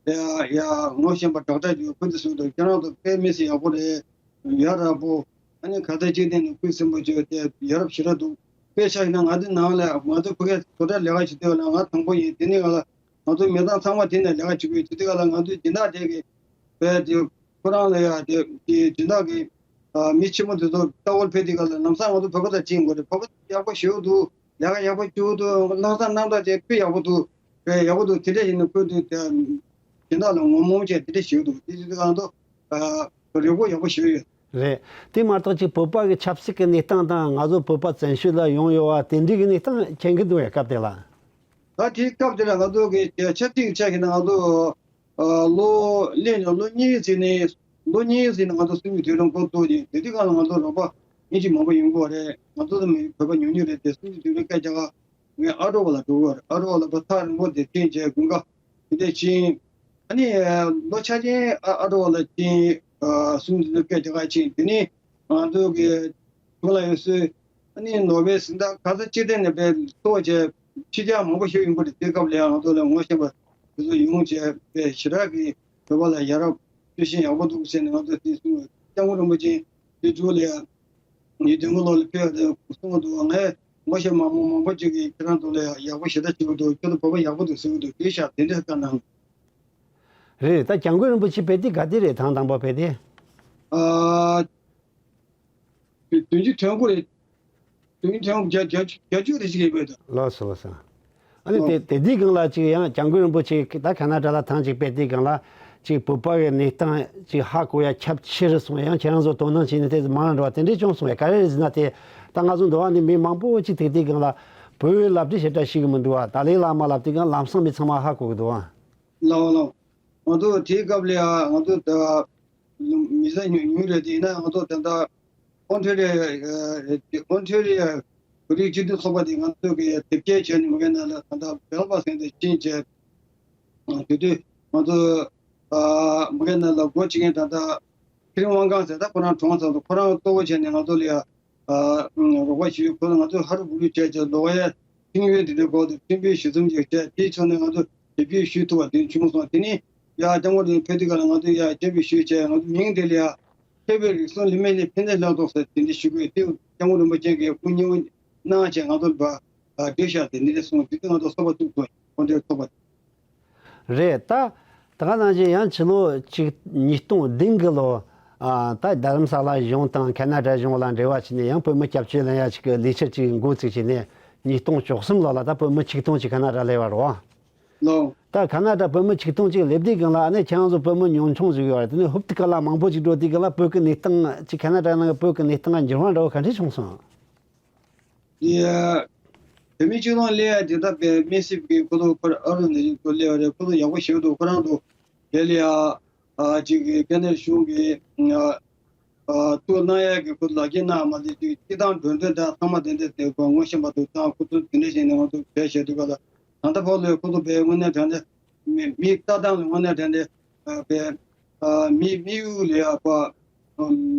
ཡ་ཡ་ངོ་ཤེས་པ་དྲག་དྲག་ཡོད། ཁོ་ཚོས་ཟེར་གི་འདུག་ཁྱེད་རང་ཚོ་དཔེ་མི་སྲིད་ཡག་པོ་རེད། ཡ་རབས་པོ། ཨ་ནི་ཁ་ཚ་སྐྱིད་ལྡན་ནས་སྐུ་གཟན་པོ་བྱས་ཏེ་ཡ་རབས་ཞེ་དྲག་འདུག་དཔེ་ཆ་བཞག་ན་ང་ཚོའི་ནང་ལ་ང་ཚོ་ཕ་གིའི་བཟོ་གྲྭ་ལས་ཀ་བྱེད་དུས་ལ་ང་དང་པོ་ཡིན། དེ་ནས་ང་ལ་ང་ཚོ་མི་ཚང་ཚང་མ་དེ་ནས་ལས་ཀ་བྱེད་དགོས། དེ་དུས་ལ་ང་ཚོའི་སྦྱིན་བདག་དེ་གི་བས་དེ་ཁོ་རང་ལ་ཡ་དེ་དེ་སྦྱིན་བདག་གི་ཨ་མི་ཆེན་མོ་དེ་ཚོ་ལྟ་སྐོར་ཕེབས་དུས་ག་ལ་ལམ་སང་ང་ཚོ་བོད་པ་དང་ཕྱིན་དགོས་རེད། བོད་པ་ཡག་པོ་ཞེ་པོ་འདུག་ལས་ཀ་ཡག་པོ་བྱེད་འདུག་ལྷག་བསམ་རྣམ་དག་བྱས་དཔེ་ཡག་པོ་འདུག་དཔེ་ཡག་པོ་འདུག་དེ་འདྲ་ཡིན་ན་ཁོས་དུས་དེ་སྦྱིན་བདག་ལ་ངོ་མ་བྱས་དེ་འདྲ་ཞེ་པོ་འདུག་དེ་དུས་ང་ཚོ་རེ་སྐུལ་ཡག་པོ་ཞེ་པོ་ཡོད། རེད། དེ་མ་གཏོགས་ཅིག་བོད་པ་གི་ཆབ་སྲིད་ཀྱི་གནས་སྟངས་དང་། ང་ཚོ་བོད་པ་བཙན་བྱོལ་ལ་ཡོང་ཡོད་པ་དེ་འདྲའི་གི་གནས་སྟངས་མཁྱེན་གི་འདུག་ཡ། སྐབས་དེ་ལ། ད་དེའི་སྐབས་དེ་ལ་ང་ཚོ་གི་ཆབ་སྲིད་ཀྱི་ཆ་བཞག་ན་ང་ཚོ་ཨ་ལོ་སླེབས་ནས་ལོ་གཉིས་ཟིན་ནས་ལོ་གཉིས་ཟིན་ནས་ང་ཚོ་གསུམ་གྱི་དུས་རིམ་འགོ་བཙུགས་ནས་དེ་དུས་སྒང་ལ་ང་ཚོ་རོགས་པ་ཨིན་ཇི་མང་པོ་ཡོང་གི་ཡོད་རེད། ང་ཚོ་ཚང་མ་བོད་པ་ཉུང་ཉུང་རེད་དེ། གསུམ་གྱི་དུས་རིམ་སྐད་རྒྱག་ག་ངས་ཨ་རོ་བ་ལ་འགྲོ་གི་ཡོད་རེད། ཨ་རོ་བ་ལ་བ་ཐག་རིང་པོ་དེ་ཕྱིན་བྱས་དགུན་ཁ་དེ་འདྲ་ཕྱིན། ཨ་ནི་ལོ་ཆ་ཆེན་ཨ་ཨ་རོ་བ་ལ་ཕྱིན། ཨ་གསུམ་གྱི་དུས་རིམ་སྐད་རྒྱག་ག་ཕྱིན། དེ་ནས་ང་ཚོ་གི་ཁྱུང་ལ་ཡོད་སྲོལ། ཨ་ནི་ནོར་ཝེ་གཟེངས་རྟགས་ཁ་ཚ་སྐྱིད་ལྡན་ནས་དཔེ་ཐོབ་བྱས་ཕྱི་རྒྱལ་མང་པོ་ཞིག་ཡོང་གི་རེད། དེ་སྐབས་ལ་ཡང་ང་ཚོ་ལ་ངོ་ཤེས་པ་དེ་ཚོ་ཡོང་བྱས་དཔེ་ཞེ་དྲག་གི་བོད་པ་ལ་ཡ་རབས་སྤྱོད་ཤེས་ཡག་པོ་འདུག་ཟེར་ནས་ང་ཚོ་དེ་གསུང་བ། སྐྱབས་མགོན་རིན་པོ་ཆེ་དེ་ཚོ་ལ་ཡང་ཉིས་སྟོང་ལོ་ལ་ཕེབས་ཏེ་གསུང་བ་འདུག་ངས་ངོ་ཤེས་མང་པོ་མང་པོ་ཅིག་གིས་ཁྱེད་རང་ཚོ་ལ་ཡག་པོ་ཞེ་དྲག་བྱེད་ཀྱི་འདུག་ཁྱོད་ཚོ་བོད་པ་ཡག་པོ་འདུག་ཟེར་གྱི་འདུག་དེ་ཤག་དེ་འདྲ་བཀའ་གནང་། རེད། ད་སྐྱབས་མགོན་རིན་པོ་ཆེ་ཕེབས་དུས་ག་དུས་རེད། ཐེངས་དང་པོ་ཕེབས་དུས། ཨ། བདུན་ཅུ་དོན་དགུ་རེད། བདུན་ཅུ་དོན་དགུ་བརྒྱད་བརྒྱད་བརྒྱད་ཅུ་རེ་ཞིག་རེད་པས་ད། ལགས་སོ་ལགས་སོ། ཨ་ནི་དེ་ཨོ། དེ་དུས་སྒང་ལ་ཅིག་ཡང་སྐྱབས་མགོན་རིན་པོ་ཆེ་ད་ཁ་ན་ཌ་ལ་ཐེངས་གཅིག་ཕེབས་དུས་སྒང་ལ་ཅིག་བོད་པ་གི་གནས་སྟངས་ཅིག་ཧ་གོ་ཡ་ཁྱབ་ཆེ་རུ་སོང་། ཡང་ཁྱེད་རང་ཚོ་དོ་སྣང་བྱས་ནས་དེ་མང་རུ་འགྲོ་བ་དེ་འདྲས་བྱུང་སོང་བས། ག་རེ་རེད་ཟེར་ན། དེ་ད་ང་ཚོ་འདི་བ་ནས་མི་མང་པོ་ཅིག་ཐུག་དུས་སྒང་ལ་བོད་ཡིག་སློབ་ཁྲིད་ཞེ་དྲག་ཤེས་ཀྱི་མི་འདུག་བ། ཏཱ་ལའི་བླ་མ་ལབ་དུས་སྒང་ལམ་སང་མི་ཚང་མ་ཧ་གོ་གི་འདུག་བ། ལགས་ལགས། ང་ཚོ་དེའི་སྐབས་ལ་ཡང་ང་ཚོ་ད་མི་ཚང་ཉུང་ཉུང་རེད། དེ་ཡིན་ན་ང་ཚོ་ད་ལྟ་ཨོན་ཊ་རི་ཡ་ཨོན་ཊ་རི་ཡ་བོད་རིགས་སྤྱི་མཐུན་ཚོགས་པ་དེ་ང་ཚོ་གི་དེབ་སྐྱེལ་བྱས་ནས་མ་གི་ནང་ལ་ད་ལྟ་བེལ་ཕ་སི་ཊི་ནས་ཕྱིན་བྱས། དེ་དུས་ང་ཚོ་མ་གི་ནང་ལ་སྒོ་ཕྱེ་མཁན་ད་ལྟ་ཚེ་རིང་དབང་ཁང་ཟེར། ད་ཁོ་རང་གྲོངས་ཚར་འདུག་ཁོ་རང་གཙོ་བོ་བྱས་ནས་ང་ཚོ་ལ་ཡ། ཨ་རོགས་པ་ཞུས། ཁོ་ཚོ་ང་ཚོས་ཧ་རུ་བུ་རུ་བྱས་བྱས་ལོ་ཡ་ཕིང་ཡོན་དེ་འདྲའི་སྐོར་དུ་ཕྱིན་པའི་ཞུ་མཚམས་ཅིག་བྱས། དེའི་ཕྱོགས་ནས་ང་ཚོ་དེབ་སྐྱེལ་ཞུ་ཐུབ་པ་དེ་བྱུང་སོང་། དེ་ནས་ཡ་སྐྱབས་མགོན་རིན་པོ་ཆེ་ཕེབས་དུས་སྒང་ལ་ང་ཚོས་ཡ་སྐྱབས་འཇུག་ཞུས་བྱས། ང་ཚོ་མིང་དེ་ལ་ཡ་མཁས་པའི་རིགས་གསུམ་ལུས་མེད་ལས་ཕན་བདེ་ལྷག་མཐོང་ཟེར་དེ་འདྲ་ཞུ་དགོས་དེ་སྐྱབས་མགོན་རིན་པོ་ཆེ་གིས་དབུ་བརྙེས་པོ་གནང་བྱས་ང་ཚོ་ལ་བ་བསྡད་ཤག་དེ་འདྲ་སོང་། དེ་དུས་ང་ཚོ་སོ་པ་བཙུགས་ཐུབ་ཁོ་འདྲའི་ཚོགས་པ། རེད། ད་ད་ག་ནང་བཞིན་ཡང་ཕྱི་ལོ་གཅིག་ཉིས་སྟོང་བདུན་གི་ལོ། ཨ་ད་རྡ་རམ་ས་ལ་གཞུང་དང་ཁ་ན་ཌ་གཞུང་ལ་འབྲེལ་བ་བྱས་ནས་ཡང་བོད་མི་སྐྱབས་བཅོལ་ལེན་ཡ་ཅིག་གི་ལས་འཆར་ཅིག་འགོ་བཙུགས་བྱས་ནས། ཉིས་སྟོང་བཅུ་གསུམ་ལོ་ལ་ད་བོད་མི་ཆིག་སྟོང་ཅིག་ཁ་ན་ཌ་སླེབས་པ་རེད་བ། ལགས། ད་ཁ་ན་ཌ་བོད་མི་ཆིག་སྟོང་ཅིག་སླེབས་དུས་སྒང་ལ་ཨ་ནི་ཁྱེད་རང་ཚོ་བོད་མི་ཉུང་ཆུང་ཟིག་ཡོད་རེད། དེ་ནས་ཧུབ་ཏི་ཀ་ལ་མང་པོ་ཅིག་འགྲོ་དུས་སྒང་ལ་བོད་ཀྱི་གནས་སྟངས་ཅིག་ཁ་ན་ཌ་ནང་གི་བོད་ཀྱི་གནས་སྟངས་ལ་འགྱུར་བ་འདྲ་བོ་ག་འདྲ་བྱུང་སོང་། ཡ། བོད་མི་སྤྱི་བཏང་སླེབས་ཡ་དེ་ད་དཔེ་དམིགས་བསལ་གྱི་ཁོ་ཚོ་ཁོ་རང་ཨ་རུ་ནས་ཁོ་སླེབས་པ་རེད། ཁོ་ཚོ་ཡག་པོ་ཞེ་པོ་འདུག་ཁོ་རང་ཚོ་ དེ་ལ་ཡ་ཅིག་གི་ཀན་ནེ་གཞུང་གི་ཨ་ཨ་ཐུགས་གནང་ཡག་གི་ཁོ་ལག་ཁྱེར་གནང་མ་དེ་ཅིག་སྤྱི་བཏང་འགྲོ་འདོད་དང་ཚང་མ་དེ་འདྲ་དེ་ཁོ་ངོ་ཤེས་པ་དུ་དང་ཁོ་ཚོ་དེ་འདྲ་བྱས་ནས་ང་ཚོ་བྱས་བྱས་དུས་ག་ལ་ད་ལྟ་བར་ལ་ཁོ་ཚོ་བས་དངོས་གནས་དྲང་གནས་མི་མི་ལྟ་སྟངས་ལ་དངོས་གནས་དྲང་གནས་ཨ་བས་ཨ་མི་མི་གཡུག་ལ་ཡ་པ་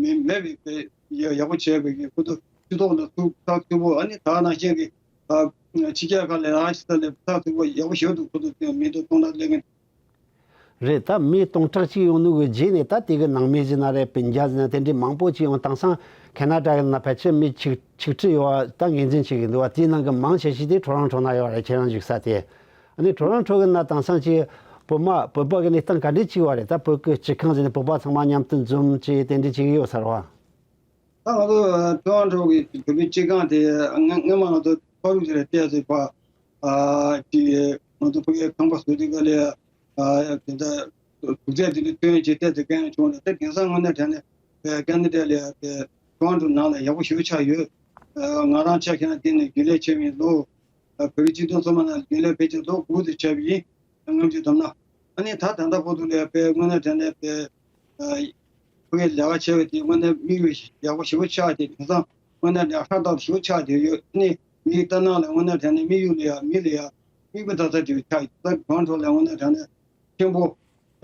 མི་མེད་པའི་ཡག་པོ་བྱས་པའི་ཁོ་ཚོ་སྤྱི་ཚོགས་ལ་ཐུགས་ཐག་ཆོད་པོ་ཨ་ནི་ད་ནང་བཞིན་གྱི་ཕྱི་རྒྱལ་ཁག་ལ་རང་ཤི་ས་ལས་ཐག་ཐུག་པ་ཡག་པོ་ཞེ་པོ་འདུག་ཁོ་ཚོ་མི་ཚོ་སྟོང་ཕྲག་སླེབས་མཁན། རེད། ད་མི་སྟོང་ཕྲག་གཅིག་ཡོང་ནུས་གི་རྗེས་ནས་ད་དེ་གི་ནང་མི་ཟིན་ན་རེད། སྤུན་ཀྱག་ཟིན་ན་དེ་འདྲའི་མང་པོ་ཅིག་ཡོང་། དེང་སང་ཁེ་ན་ཌ་གི་ནང་ཕལ་ཆེར་མི་ཆིག་ཆིག་ཁྲི་ཡོད་པ་ད་ངོས་འཛིན་བྱེད་གི་འདུག་བ། དེའི་ནང་གི་མང་ཆེ་ཤོས་དེ་ཊོ་རོན་ཊོ་ན་ཡོད་རེད། ཁྱེད་རང་བཞུགས་ས་དེ། ཨ་ནི་ཊོ་རོན་ཊོ་གི་ནང་དེང་སང་ཅིག་བོད་མ་བོད་པ་གི་གནས་སྟངས་ག་འདྲས་ཅིག་ཡོད་རེད། ད་བོད་གི་སྤྱི་ཁང་ཟིན་ན་བོད་པ་ཚང་མ་མཉམ་དུ་འཛོམས་ཅིག་དེ་འདྲས་ཅིག་ཡོད་ས་རེད་བ། ད་ང་ཚོ་ཊོ་རོན་ཊོ་གི་བོད་མི་སྤྱི་ཁང་དེ་སྔ་སྔ་མ་ང་ཚོ་ཕ་རུ་དེ་ལ་བལྟས་ཚེ་ཕ་ཨ་ཅིག་ང་ཚོ་ཕ་གིའི་ཁང་པ་བཟོ་དུས་ག་ལས་ཨ་དེ་འདྲ་དུག་རྫས་དེ་འདྲ་བཏོན་བྱས་བལྟས་ཚེ་དཀའ་ངལ་བྱུང་ནས། ད་དེང་སང་དངོས་གནས་དྲང་གནས་ཀ་ན་ཌ་ལ་དེ་ཊོ་རོན་ཊོ་ནང་ལ་ཡག་པོ་ཞེ་པོ་ཆགས་ཡོད། ང་རང་ཆ་བཞག་ན་དེ་ནས་རྒྱུན་ལས་བྱས་པའི་ལོ་བོད་རིགས་སྤྱི་མཐུན་ཚོགས་པ་ནང་ལ་རྒྱུན་ལས་ཕལ་ཆེར་ལོ་དགུ་དེ་བྱས་པ་ཡིན། སྔོན་གྱི་དོམ་ན། ཨ་ནི་ད་ད་ལྟ་བར་དུ་ལས་དཔེ་དངོས་གནས་དྲང་གནས་དཔེ་ཨ་ཕ་གིའི་ལས་ཀ་བྱས་པ་དེ་དངོས་གནས་དམིགས་ཡུལ་ཡག་པོ་ཞེ་པོ་ཆགས་ཏེ། དེང་སང་དངོས་གནས་ལས་ཧྲ་ཐག་ཞེ་པོ་ཆགས་བསྡད་ཡོད། ཨ་ནི་མིའི་ལྟ་སྟངས་ལ་དངོས་གནས་དྲང་གནས་དམིགས་ཡུལ་ལ་ཡ་མི་ལ་ཡ་མིག་དཔེ་ལྟ་ས་དེ་ཆགས་ཡོད། ད་གང་འཕྲོ་ལ་དངོས་གནས་དྲང་གནས་ཆེན་པོ་བོད་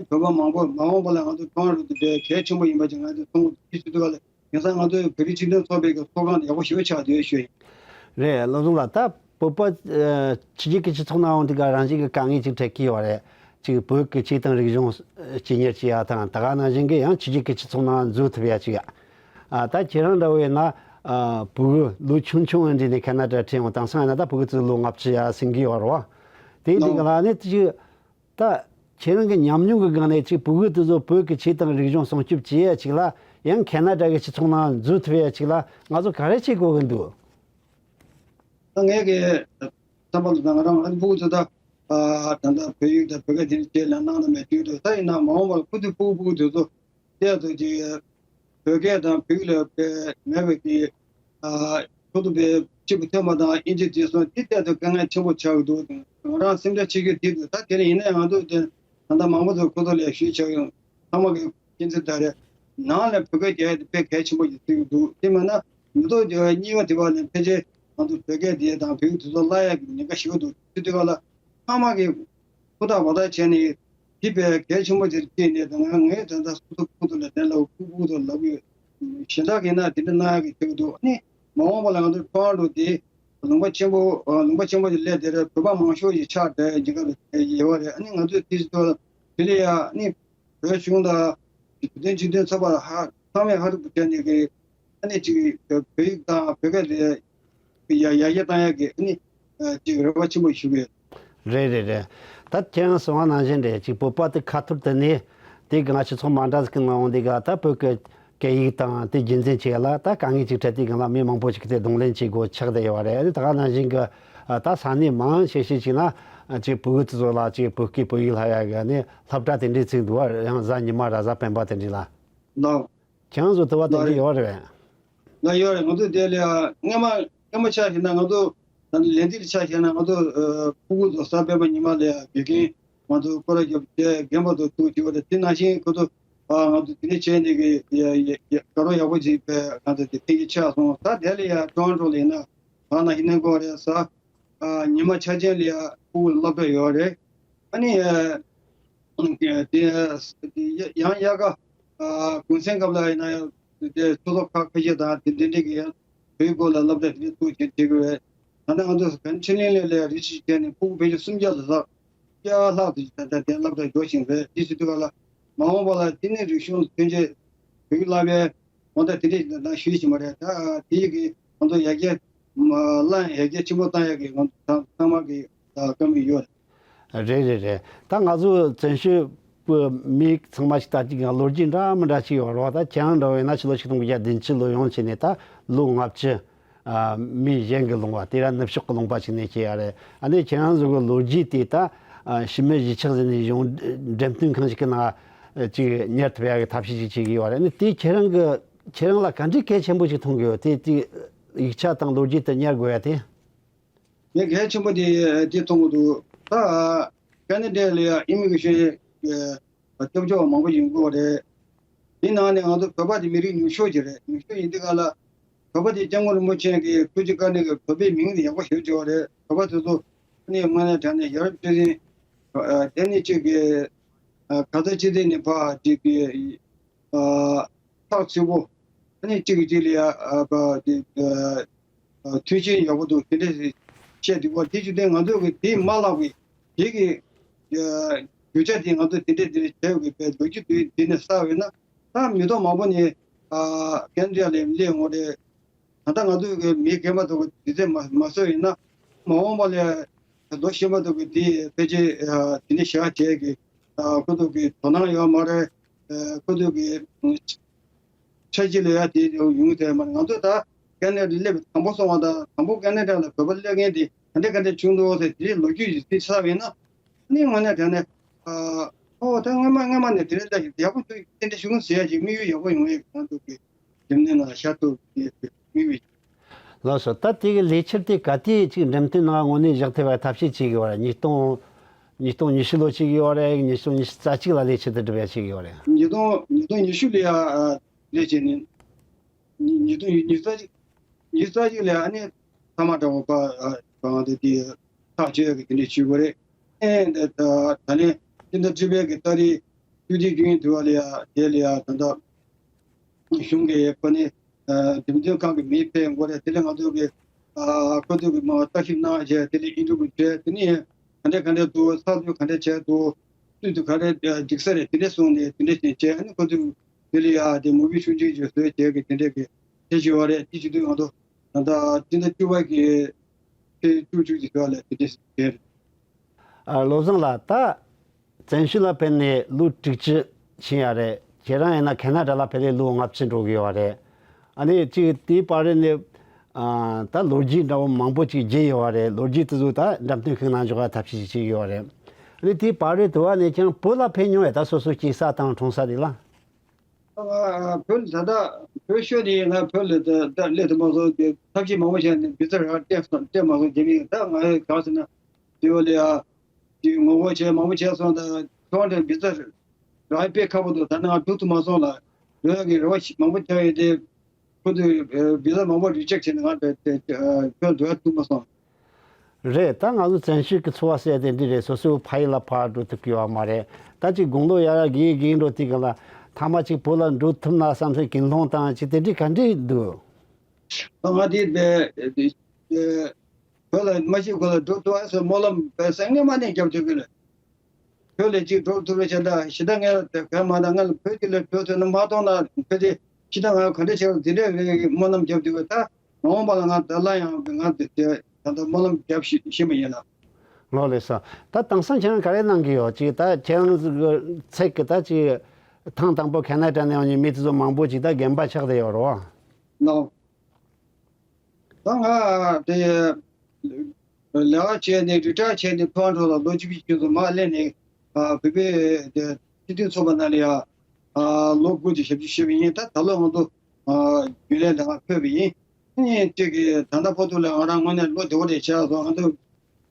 པ་མང་པོ་མ་འོངས་པ་ལ་ང་ཚོ་གང་རུ་དེ་གལ་ཆེན་པོ་ཡིན་པ་ཅིག་ང་ཚོས་མཐོང་གི་ཞུ་དུས་ག་ལ། དེང་སང་ང་ཚོའི་བོད་རིགས་སྤྱི་མཐུན་ཚོགས་པའི་གི་ཚོགས་ཁང་དེ་ཡག་པོ་ཞེ་པོ་ཆགས་བསྡད་ཡོད་ཞུ་ཡིན། རེད། བློ་བཟང་ལགས། ད་བོད་པ་ཨ་ཕྱི་རྒྱལ་གྱི་སྤྱི་ཚོགས་ནང་འོང་དུས་ག་རང་བཞིན་གྱི་དཀའ་ངལ་ཅིག་འཕྲད་ཀྱི་ཡོད་རེད། ཅིག་བོད་ཀྱི་ཆོས་དང་རིག་གཞུང་སྐྱོན་གཉེར་བྱེད་ཡ་དང་། ད་ག་ནང་བཞིན་གྱི་ཡང་ཕྱི་རྒྱལ་གྱི་སྤྱི་ཚོགས་ནང་འཛུལ་ཐུབ་ཡ་ཅིག་ཡ། ཨ་ད་ཁྱེད་རང་འདྲ་བོ་ཡིན་ན་ཨ་ཕྲུ་གུ་ལོ་ཆུང་ཆུང་འདྲ་ནས་ཁེ་ན་ཌ་ཁྲིད་འོང་། དེང་སང་ཡིན་ན་ད་ཕྲུ་གུ་ཚོ་ལོ་ལྔ་བཅུ་ཡ་ཟིན་གྱི་ཡོད་རེད་བ། དེ་འདི་ག་ལ་ནི་ཅིག་ད་ཁྱེད་རང་གི་ཉམས་མྱོང་གི་སྒང་ནས་ཅིག་ཕྲུ་གུ་དེ་ཚོ་བོད་ཀྱི་ཆོས་དང་རིག་གཞུང་སྲུང་སྐྱོབ་བྱེད་ཡ་ཅིག་ལ། ཡང་ཁེ་ན་ཌ་གི་སྤྱི་ཚོགས་ནང་འཛུལ་ཐུབ་ཡ་ཅིག་ལ་ང་ཚོ་ག་རེ་བྱེད་དགོས་ཀྱི་འདུག་ད་ངས་ཀྱི་བསམ་པ་ལ་ང་རང་ཨ་ཕྲུ་གུ་ཚོ་ད་ད་ལྟ་བོད་ཡིག་དང་བོད་སྐད་དེ་འདྲ་ལ་གནང་ན་མེད་དུས་དུ། ད་ཡིན་ན་མ་འོངས་པར་ཁུ་ཚུར་ཕྲུ་གུ་ཕྲུ་གུ་དེ་ཚོ་བལྟས་ཚོད་ཀྱི་བོད་སྐད་དང་བོད་ཡིག་ལ་དཔེ་མེད་པའི་གི་ཁོ་ཚོ་དཔེ་གཅིག་པུ་ཐོན་པ་དང་ཨིན་ཇི་བྲིས་སོང་དེ་བལྟས་ཚོད་དཀའ་ངལ་ཆེན་པོ་ཆགས་ཀྱི་འདུག་ང་རང་སེམས་ཁྲལ་ཆེ་ཤོས་དེ་འདུག་ད་དེ་ནས་ཡིན་ན་ང་ཚོ་དེ་ད་ལྟ་མང་པོ་ཚོ་ཁོ་ཚོ་ལས་ཞུས་ཆགས་ཡོང་། ཚང་མ་གི་མཁྱེན་གསལ་ལྟར་རེད། ནང་ལ་བོད་སྐད་རྒྱག་ཡ་དེ་དཔེ་གལ་ཆེན་པོ་ཞིག་བརྩི་གི་འདུག་དེ་མིན་ན་མི་ཐོག་རྒྱག་ཡ་གཉིས་པ་དེ་བར་ནས་ཕལ་ཆེར་ང་ཚོ་བོད་སྐད་དེ་དང་བོད་ཡིག་དེ་ཚོ་བརླག་ཡ་གི་ཉེན་ཁ་ཞེ་པོ་འདུག་དེ་དུས་ག་ལ་ཚང་མ་གི་ཧུར་ཐག་འབད་ཐག་བྱས་ནས་དེ་དཔེ་གལ་ཆེན་པོ་དེར་བརྩིས་ནས། ད་ང་ངས་ད་ལྟ་སོ་སོ་ཕྲུ་གུ་ཚོ་ལ་དེ་ལ་ཕྲུ་གུ་ཚོ་ལབ་ཡོད། གཞན་དག་གིས་ན་དེ་འདྲ་གནང་ཡག་གི་ཐུག་འདུག་ཨ་ནི་མ་འོངས་པ་ལ་ང་ཚོ་ཊོ་རོན་ཊོ་དེ་ལུང་པ་ཆེན་པོ་ཨ་ལུང་པ་ཆེན་པོ་ཞིག་སླེབས་དེ་རེད། བོད་པ་མང་ཤོས་ཞིག་ཆགས་བསྡད་རྒྱུ་ག་ལ་ཡོད་རེད། ཨ་ནི་ང་ཚོས་དེ་ཚོ་དེ་ལ་ཡ་ཨ་ནི་བོད་གཞུང་དང་བོད་དོན་སྤྱི་མཐུན་ཚོགས་པ་ལ་ཧ་ཚང་མས་ཧ་རུ་བྱས་ནས་གི་ཨ་ནི་ཅིག་བོད་ཡིག་དང་བོད་སྐད་ལ་ཡ་ཡར་རྒྱས་བཏང་ཡག་གི་ཨ་ནི་ཅིག་རེ་བ་ཆེན་པོ་ཞུ་གི་ཡོད། རེད་རེད་རེད། ད་ཁྱེད་རང་གསུངས་པ་ནང་བཞིན་རེད། ཅིག་བོད་པ་དེ་ཁ་ཐོར་དུ་གནས་དེ་གང་སྤྱི་ཚོགས་མ་འདྲ་ཟིག་གི་ནང་འོང་དེ་ག་ད་བོད་ཀྱི་སྐད་ཡིག་དང་དེ་རྒྱུན་འཛིན་བྱེད་ཡ་ལ་ད་དཀའ་ངལ་ཅིག་འཕྲད་དུས་སྒང་ལ་མི་མང་པོ་ཞིག་གིས་དེ་གདོང་ལེན་བྱེད་དགོས་ཆགས་བསྡད་ཡོད་རེད། ཨ་ནི་ད་ག་ནང་བཞིན་གི་ད་ས་གནས་མང་ཆེ་ཤོས་ཅིག་ན་ཅིག་བོད་ཡིག་དེ་ཚོ་ལ་ཅིག་བོད་སྐད་བོད་ཡིག་ལབ་ཡ་གི་ཨ་ནི་སློབ་གྲྭ་དེ་འདྲས་བཙུགས་འདུག་བ། ཡང་གཟའ་ཉི་མ་རེ་གཟའ་སྤེན་པ་དེ་འདྲས་ལ། ལགས། ཁྱེད་རང་ཚོ་དུ་བ་དེ་ལགས་འདྲས་རེད། ཡོད་རེད་པས། ལགས་ཡོད་རེད། ང་ཚོ་དེ་ལ་སྔ་མ་སྔ་མ་ཆ་བཞག་ན་ང་ཚོ་ད་ལན་འདི་ལ་ཆ་བཞག་ན་ང་ཚོ་ཨ་ཕྲུ་གུ་ཚོ་གཟའ་སྤེན་པ་ཉི་མ་ལ་ཡ་དགེ་རྒན་ང་ཚོ་སྐོར་ར་རྒྱབ་དེ་རྒན་པ་ཚོ་ཐུག་བྱེད་པ་རེད། དེ་ནང་བཞིན་ཁོ་ཚོ་ཨ་ང་ཚོ་དེ་འདྲས་བྱས་ནས་གི་ཡ་ཡ་ཡ་དགའ་རོགས་ཡག་པོ་ཅིག་དཔེ་ང་ཚོ་དེ་ཕན་གྱི་ཆགས་སོང་། ད་དེ་ལ་ཡ་ཊོ་རོན་ཊོ་ལ་ཡིན་ན་བར་ན་ཧི་ནན་གོ་རེད། གཟའ་ཨ་ཉི་མ་ཆ་ཅན་ལ་ཡ་ཕྲུ་གུ་སློབ་གྲྭ་ཡོད་རེད། ཨ་ནི་ཨ་དེ་ཡང་དབྱར་ཁ་ཨ་གུང་སེང་སྐབས་ལ་ཡིན་ན་ཡང་དེ་ཕྱོགས་གཏོགས་ཁག་ཁ་ཤས་དང་དེ་འདྲ་འདྲ་གི་ཡང་བོད་སྐོར་ལ་སློབ་གྲྭ་དེ་འདྲ་བཙུགས་བྱས་བྱེད་དགོས་པས། ད་ལྟ་ང་ཚོ་གན་ཆི་ལིང་ལ་ལས་རེ་ཞིག་བྱས་ནས་ཕྲུ་གུ་ཕལ་ཆེར་སུམ་བརྒྱ་ལ་ལྷག་བརྒྱ་ལྷག་ཙམ་ད་ལྟ་དེ་སློབ་གྲྭར་འགྲོ་བཞིན་རེད། དེ་བྱེད་དུས་ག་ལ་མ་འོངས་པ་ལ་དེ་ནས་རིག་གཞུང་ལ་ཐོན་རྗེས་བོད་ཡིག་བསླབ་པའི་དགོངས་དག་དེ་འདྲས་ད་ཞུས་བཞིན་པ་རེད། ད་དེ་ཡི་གི་ང་ཚོ་ཡར་རྒྱས་མ་བླངས་ཡར་རྒྱས་ཆེན་པོ་བཏང་ཡག་གི་ང་ཚོ་ཚང་མ་གི་ད་བཀའ་མོལ་ཡོད། རེད་རེད་རེད། ད་ང་ཚོ་བཙན་བྱོལ་བོད་མི་ཚང་མ་ཞིག་ད་ཅིག་ཡང་ལོ་རྒྱུས་འདྲ་མི་འདྲ་ཞིག་ཡོད་རེད་བ། ད་ཁྱེད་རང་འདྲ་བོ་ཡིན་ན་ཕྱི་ལོ་ཆིག་སྟོང་དགུ་བརྒྱ་བདུན་ཅུ་ལོ་ཡོང་བྱས་ནས་ད་ལོ་ལྔ་བཅུ་ཨ་མི་གཞན་གྱི་ལུང་བ་དེ་ར་ནུབ་ཕྱོགས་ཀྱི་ལུང་པ་ཞིག་ནས་སྐྱེས་ཡ་རེད། ཨ་ནི་ཁྱེད་རང་ཚོ་གི་ལོ་རྒྱུས་དེ་ད་ཨ་ཕྱི་མི་གཞིས་ཆགས་ཟིན་ནས་གཞུང་འགྲེམས་སྟོན་ཁང་ཞིག་གི་ནང་ཨ་ཅིག་ཉར་ཐུབ་ཡ་གི་ཐབས་ཤེས་ཅིག་བྱེད་ཀྱི་ཡོད་རེད། ཨ་ནི་དེ་ཁྱེད་རང་གི་ཁྱེད་རང་ལ་ག་འདྲའི་གལ་ཆེན་པོ་ཞིག་མཐོང་གི་ཡོད། དེ་དེ་ཡིག་ཆ་དང་ལོ་རྒྱུས་དེ་ཉར་དགོས་ཡ་དེ། ངས་གལ་ཆེན་པོ་དེ་དེ་མཐོང་གི་འདུག་ད་ཀ་ན་ཌ་ལ་ཡ་ཨི་མི་གྷི་རེ་ཤན་ཨ་ སྐྱབས་བཅོལ་བ་མང་པོ་ཡོང་གི་ཡོད་རེད། དེ་ནང་ནས་ང་ཚོ་བོད་པ་དེ་མི་རིགས་ཉུང་ཤོས་ཅིག་རེད། ཉུང་ཤོས་ཡིན་དུས་ག་ལ་བོད་པ་དེ་སྐྱབས་མགོན་རིན་པོ་ཆེ་གི་ཐུགས་རྗེ་བཀའ་དྲིན་གྱིས་བོད་པའི་མིང་དེ་ཡག་པོ་ཞེ་པོ་ཅིག་ཡོད་རེད། བོད་པ་དེ་ཚོ་ཨ་ནི་དངོས་གནས་དྲང་གནས་ཡ་རབས་སྤྱི་མཐུན་ཨ་དེ་ནི་གཅིག་གི་ཨ་ག་ཚོད་སྤྱི་མཐུན་ནི་ཕ་གཅིག་གི་ཨ་ཐག་ཆོད་པོ། ཨ་ནི་གཅིག་གིས་གཅིག་ལ་ཡ་ཨ་ཕ་དེ་ཨ་ཨ་མཐུན་རྐྱེན་ཡག་པོ་འདུག་དེ་འདྲ་བཤད་འདུག་པ། དེ་བྱེད་དུས་ང་ཚོ་གི་དེ་མ་བརླག་པའི་དེ་གི་ཨ་རྒྱུ་ཆ་དེ་ང་ཚོ་དེ་འདྲ་དེ་འདྲ་བྱས་དགོས་པའི་ལོ་རྒྱུས་དེ་དེ་ནས་གསར་བས་ན། ད་མི་ཐོག་མང་པོ་ནས་ཨ་ཀན་རི་ཡ་ལ་སླེབས་ཡོང་རེད། ད་ལྟ་ང་ཚོ་གི་མི་རྒན་པ་ཚོ་གི་དུས་ཚོད་མ་མ་བཟོས་ཡིན་ན། མ་འོངས་པ་ལ་ལོ་གཞོན་པ་ཚོ་གི་དེ་ཕལ་ཆེར་ཨ་དེ་འདྲ་བཞག་བྱས་ཀྱི་ཨ་ཁོ་ཚོ་གི་དོ་སྣང་ཡོད་མ་རེད། ཨ་ཁོ་ཚོ་གི་འཆར་གཞི་ལ་ཡ་དེ་ཡོང་ཡོང་ཐལ་མ་རེད། ང་ཚོ་ད་ཀན་ན་ཌ་སླེབས་དང་པོ་སོང་བ་དང་དང་པོ་ཀན་ན་ཌ་ལ་བོད་པ་སླེབས་མཁན་དེ་ག་འདྲ་ག་འདྲ་བྱུང་འདུག་ཟེར་དེ་ལོ་རྒྱུས་ཡིག་ཚད་ཚར་བ་ཡིན་ན། ནི་དངོས་གནས་དྲང་གནས་ཨ་ཨོ་ད་སྔོན་མ་སྔོན་མ་ནས་དེ་རིང་ལ་ཡག་པོ་འདུག་དེ་འདྲ་བྱུང་ཟེར་ཡ་ཞིག་དམིགས་ཡུལ་ཡག་པོ་ཡོང་ཡས་ང་ཚོ་གི་རྒྱུ་མཚན་ལ་ཤར་ཐུབ་ཀྱི་དམིགས་ཡུལ། ལགས་སོ། ད་དེ་གི་ལས་འཆར་དེ་ག་དུས་ཅིག་འགྲེམས་སྟོན་ནང་དངོས་གནས་བཞག་ཐུབ་པའི་ཐབས་ཤེས་བྱེད་ཀྱི་ཡོད་རེད། ཉིས་སྟོང་ཉིས་སྟོང་ཉི་ཤུ་ལོ་བྱེད་ཀྱི་ཡོད་རེད། ཉིས་སྟོང་ཉི་ཤུ་རྩ་གཅིག་ལ་ལས་འཆར་དེ་འགྲུབ་ཡ་བྱེད་ཀྱི་ཡོད་རེད། ཉིས་སྟོང་ཉིས་སྟོང་ཉི་ཤུ་ལ་ཡ་ཨ་ལས་བྱེད་ནི། ཉིས་སྟོང་ཉི་ཤུ་རྩ་གཅིག་ཉི་ཤུ་རྩ་གཅིག་ལ་ཡ་ཨ་ནི་ཐ་མག་འདྲ་བོ་པ་ཨ་པ་ང་ཚོ་དེ་ཐག་གཅོད་ཡ་གི་དེ་འདྲ་བྱེད་དགོས་རེད། ཨེ་ད་ད་ད་ནི་སྤྱི་ཟླ་བཅུ་པའི་གི་ཏ་རིག་བཅུ་གཅིག་བཅུ་གཉིས་དུས་བ་ལ་ཡ་དེ་ལ་ཡ་ད་ལྟ་གཞུང་གི་ཁོ་ནི་ཨ་འགྲེམས་སྟོན་ཁང་གི་མི་ཕེབས་དགོས་རེད། དེ་ལ་ང་ཚོ་གི་ཨ་ཁོ་ཚོ་གི་མ་ལྟ་ཞིབ་གནང་བྱས། དེ་ལ་ཨིན་ཊར་བིའུ་བྱས། དེ་ནི་ག་འདྲ་ག་འདྲ་འདུག་ཚགས་ཚུད་ག་འདྲ་བྱས་འདུག་སུས་དུ་ག་རེ་འགྲིག་ས་རེད། དེ་འདྲ་གསུངས་ནས་དེ་འདྲ་བྱས་བྱས། ཨ་ནི་ཁོ་ཚོ་དེ་ལ་ཡ་དེ་མུ་བི་ཤུ་ཅིག་ཅིག་བཟོས་བྱས་གི་དེ་འདྲ་གི་དེ་བྱས་པ་རེད། དེ་བྱེད་དུས་ང་ཚོ་ད་ལྟ་སྤྱི་ཟླ་བཅུ་པ་གི་ཚེས་བཅུ་གཅིག་གི་ཞོར་ལ་དེ་འདྲ་བྱས་རེད། ཨ་བློ་བཟང་ལགས། ད་བཙན་བྱོལ་ལ་ཕེབས་ནས་ལོ་དྲུག་ཅུ་ཕྱིན་ཡ་རེད། ཁྱེད་རང་ཡིན་ན་ཁེ་ན་ཌ་ལ་ཕེབས་ནས་ལོ་ལྔ་བཅུ་འགྲོ་གི་ཡོད་རེད། ཨ་ནི་ཅིག་དེའི་བར་ནས་ཨ་ད་ལོ་རྒྱུས་འདྲ་བོ་མང་པོ་ཅིག་བརྗེས་ཡོད་རེད། ལོ་རྒྱུས་དེ་ཚོ་ད་འགྲེམས་སྟོན་ཁང་ནང་འཇོག་པ་ཐབས་ཤེས་ཅིག་བྱེད་ཀྱི་ཡོད་རེད། ཨ་ནི་དེའི་བར་རེ་དུ་བ་ནས་ཀྱང་བོད་ལ་ཕེབས་མྱོང་བས། ད་སོ་སོ་སྐྱེས་ས་དང་གྲོངས་ས་དེ་ལ། ང་བོད་ད་ལྟ་བོད་ཤོར་ནས་ང་བོད་ལ་ད་ད་སླེབས་ཐུབ་མ་སོང་། དེ་ཐབས་ཤེས་མང་པོ་བྱས་ནས་བི་ཛ་རག་སྤྲད་སོང་། སྤྲད་མ་སོང་། རྒྱ་མིས་ད་ང་ག་ཟེར་ན་དེ་བ་ལ་ཡ་དེ་ངོ་རྒོལ་བྱས་མང་པོ་བྱས་སོང་། ད་ཐོག་འདྲ་བི་ཛ་རག་དཔེ་ཁག་པོ་འདུག་ད་ནི་ང་འགྲོ་ཐུབ་མ་སོང་ལ། འགྲོ་ཡག་གི་རེ་བ་ཞིག་མང་པོ་བྱས་ཡོད་དེ། ཁོ་ཚོས་བི་ཛ་མང་པོ་རི་ཇེག་བྱས་ནས་ང་ད་ད་ད་ཁྱོད་འགྲོ་ཡག་ཐུབ་མ་སོང་། རེད། ད་ང་ཚོ་བཙན་བྱོལ་གྱི་འཚོ་བ་ཟེར་དེ་འདི་རེད། སོ་སོའི་ཕ་ཡུལ་ལ་ཕར་འགྲོ་ཐུབ་ཀྱི་ཡོད་མ་རེད། ད་ཅིག་དགུང་ལོ་ཡར་རྒས་རྒས་འགྲོ་དུས་ག་ལ་ཐ་མ་ཅིག་བོད་ལ་འགྲོ་ཐུབ་ན་བསམ་སའི་ཀུན་སློང་དང་ཅིག་དེ་འདྲའི་ག་འདྲ་འདུག་ང་དེ་བས་བོད་ལ་མ་ཤི་གོ་ལ་འགྲོ་ཐུབ་ཨ་སོ་སྨོན་ལམ་བས་སེང་ནས་མ་ནས་རྒྱབ་ཐུབ་ཀྱི་རེད། བོད་ལ་གཅིག་འགྲོ་ཐུབ་པའི་ཆེད་དུ་ཞི་བདེ་ངས་ལ་དེ་ག་མ་དང་ང་ལ་བོད་ཀྱི་ལ་བོད་ཚོས་ནི་མ་གཏོང་ན་བོད་དེ་ཞི་བདེ་ང་ག་འདྲ་བྱེད་དགོས་དེ་འདྲའི་རེ་རེ་སྨོན་ལམ་རྒྱབ་དུས་ད་མ་འོངས་པ་ལ་ང་ད་ལ་ཡང་ང་དེ་དེ་ད་ལྟ་སྨོན་ལམ་རྒྱབ་ཤེས་ཤེས་མ་ཡིན་ལ། ལོ་ལེགས་སོ། ད་དེང་སང་ཁྱེད་རང་ག་རེ་གནང་གི་ཡོད། ཅིག་ད་ཁྱེད་རང་ཚོ་གི་ཚིག་གི་ད་ཅིག་ཐེངས་དང་པོ་ཁེ་ན་ཌ་ནས་ཡོང་མཁན་མི་དེ་ཚོ་མང་པོ་ཅིག་ད་རྒན་པ་ཆགས་བསྡད་ཡོད་རེད་བ། ལོ། ད་ང་དེ་ལས་ཀ་བྱས་ནས་རི་ཊ་ཡར་བྱས་ནས་ཐོ་རོན་ཊོ་ལ་ལོ་བཅུ་བཞི་ཙམ་མར་སླེབས་ནས་ཨ་བོད་པའི་དེ་སྤྱི་མཐུན་ཚོགས་པ་ནང་ལ་ཡ་ཨ་ལོ་དགུ་དང་ཞེ་བཅུ་བཞུགས་པ་ཡིན། ད་ད་ལོ་ང་ཚོ་ཨ་རྒྱུན་ལས་ལ་ང་ཕེབས་པ་ཡིན། ཨ་ནི་དེ་གི་ད་ལྟ་བར་དུ་ལ་ང་རང་དངོས་གནས་བློ་བདེ་པོ་རེ་བྱས་སོང་། ང་ཚོ་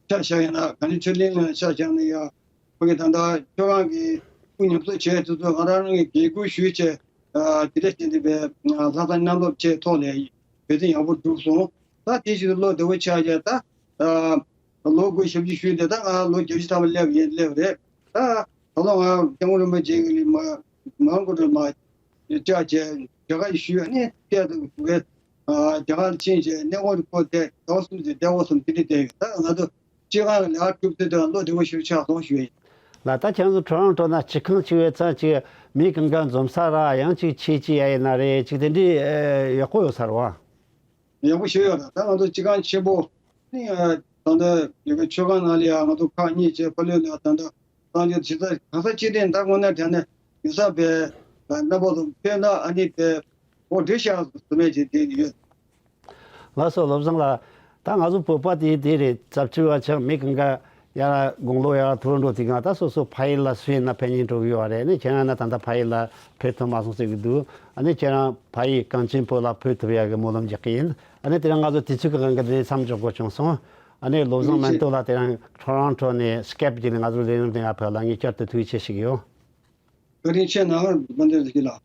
ཆ་བཞག་ཡིན་ན་ག་ནི་ཆོས་གླིང་ལ་ཆ་བཞག་ན་ཡ། ཁོ་གིས་ད་ལྟ་ཁྱོད་རང་གིས་སྐུ་ཉམས་གསོ་བྱས་དུས་ཚོད་ང་རང་རང་གིས་དགེ་སྐུལ་ཞུས་བྱས། ཨ་དེ་འདྲ་བྱས་ནས་པའི་ལྷག་བསམ་རྣམ་དག་བཅས་ཐོག་ལས་བོད་དོན་ཡག་པོ་བསྒྲུབས་སོང་། ད་དེ་བཞིན་དུ་བློ་བདེ་བོ་ཆགས་བྱས་ད་ཨ་ལོ་དགུ་ཞེ་བཅུ་བཞུགས་ཏེ་ད་ང་ལོ་བརྒྱད་ཅུ་ཐམ་པ་སླེབས་ཡིན་སླེབས་རེད། ད་ད་ལོ་ང་སྐྱབས་མགོན་རིན་པོ་ཆེ་གིས་མ་མ་འགོ་འགྲོ་མ་བཅར་བྱས་རྒྱ་གར་ཞུས། ཨ་ནི་བལྟས་འདུག་བས། རྒྱ་གར་ཕྱིན་བྱས་གནས་སྐོར་དུ་ཁོ་དེ་ཟླ་བ་གསུམ་ཙམ་བསྡད་དགོས་བསམ་དེ་འདྲ་བསྡད་ཡོད། ད་ང་ཚོ་སྤྱི་ཁང་གི་ལས་ཀ་གྲུབ་ཚེ་དུས་བློ་བདེ་བོ་ཞིག་ཆགས་སོང་ཞུ་ཡིན། ལགས། ད་ཁྱེད་ཚོ་ཊོ་རོན་ཊོ་ན་སྤྱི་ཁང་ཆེ་བའི་ཚང་ཅིག་མི་གང་ག་འཛོམས་ས་ར་ཡང་ཅིག་ཆེ་ཆེ་ཡ་ཡིན་ན་རེད། ཅིག་དེ་འདྲའི་ཡག་པོ་ཡོད་ས་རེད་བ། ཡག་པོ་ཞིག་ཡོད་རེད། ད་ང་ཚོ་སྤྱི་ཁང་ཆེན་པོ་ནི་ད་ལྟ་ཡོད་པའི་མཆོད་ཁང་ནང་ལ་ཡང་ང་ཚོ་ཁག་གཉིས་བྱས་ཕ་ལོས་ལ་ད་ལྟ། གསར་འགྱུར་ཇི་ལྟར་གང་ས་ཅི་ཐད་ད་དངོས་གནས་དྲང་གནས་ཡུལ་ས་བས་རྣམ་པ་ཚོ་ཕེབས་ན་ཨ་ནི་བས་འོ་འདྲེ་ཤག་ཟེར་མེད་ཅིག་དེ་ཡོད། ལགས་སོ། བློ་བཟང་ལགས། ད་ང་ཚོ་བོད་པ་དེ་དེ་རེད། རྩ་ཆེ་བ་ཆགས་མི་གང་ག་ཡར་དགུང་ལོ་ཡར་ཐུར་འགྲོ་དུས་སྒང་ད་སོ་སོ་ཕ་ཡུལ་ལ་སུ་ཡིན་ན་ཕན་ཉིན་འགྲོ་གི་ཡོད་རེད། ནི་ཁྱེད་རང་ན་ད་ལྟ་ཕ་ཡུལ་ལ་ཕེབས་ཐུབ་མ་སོང་ཟེར་གི་འདུག་ཨ་ནི་ཁྱེད་རང་ཕ་ཡུལ་གངས་ཅན་བོད་ལ་ཕེབས་ཐུབ་ཡག་གི་སྨོན་ལམ་རྒྱག་གི་ཡིན། ཨ་ནི་དེ་རིང་ང་ཚོ་དུས་ཚོད་ཀྱི་དབང་གིས་འདི་ནས་མཚམས་འཇོག་དགོས་བྱུང་སོང་། ཨ་ནི་བློ་བཟང་མན་ཏོ་ལགས་དེ་རིང་ཊོ་རོན་ཊོ་ནས་སི་ཀེབ་བརྒྱུད་ནས་ང་ཚོ་ལས་རིམ་དེ་ང་ཕེབས་ལ་ངས་བསྐྱར་དུ་ཐུགས་རྗེ་ཆེ་ཞུ་གི་ཡོད། བཀའ་དྲིན་ཆེ་གནང་། དཔལ་ལྡན་རིན་པོ་ཆེ་ལགས།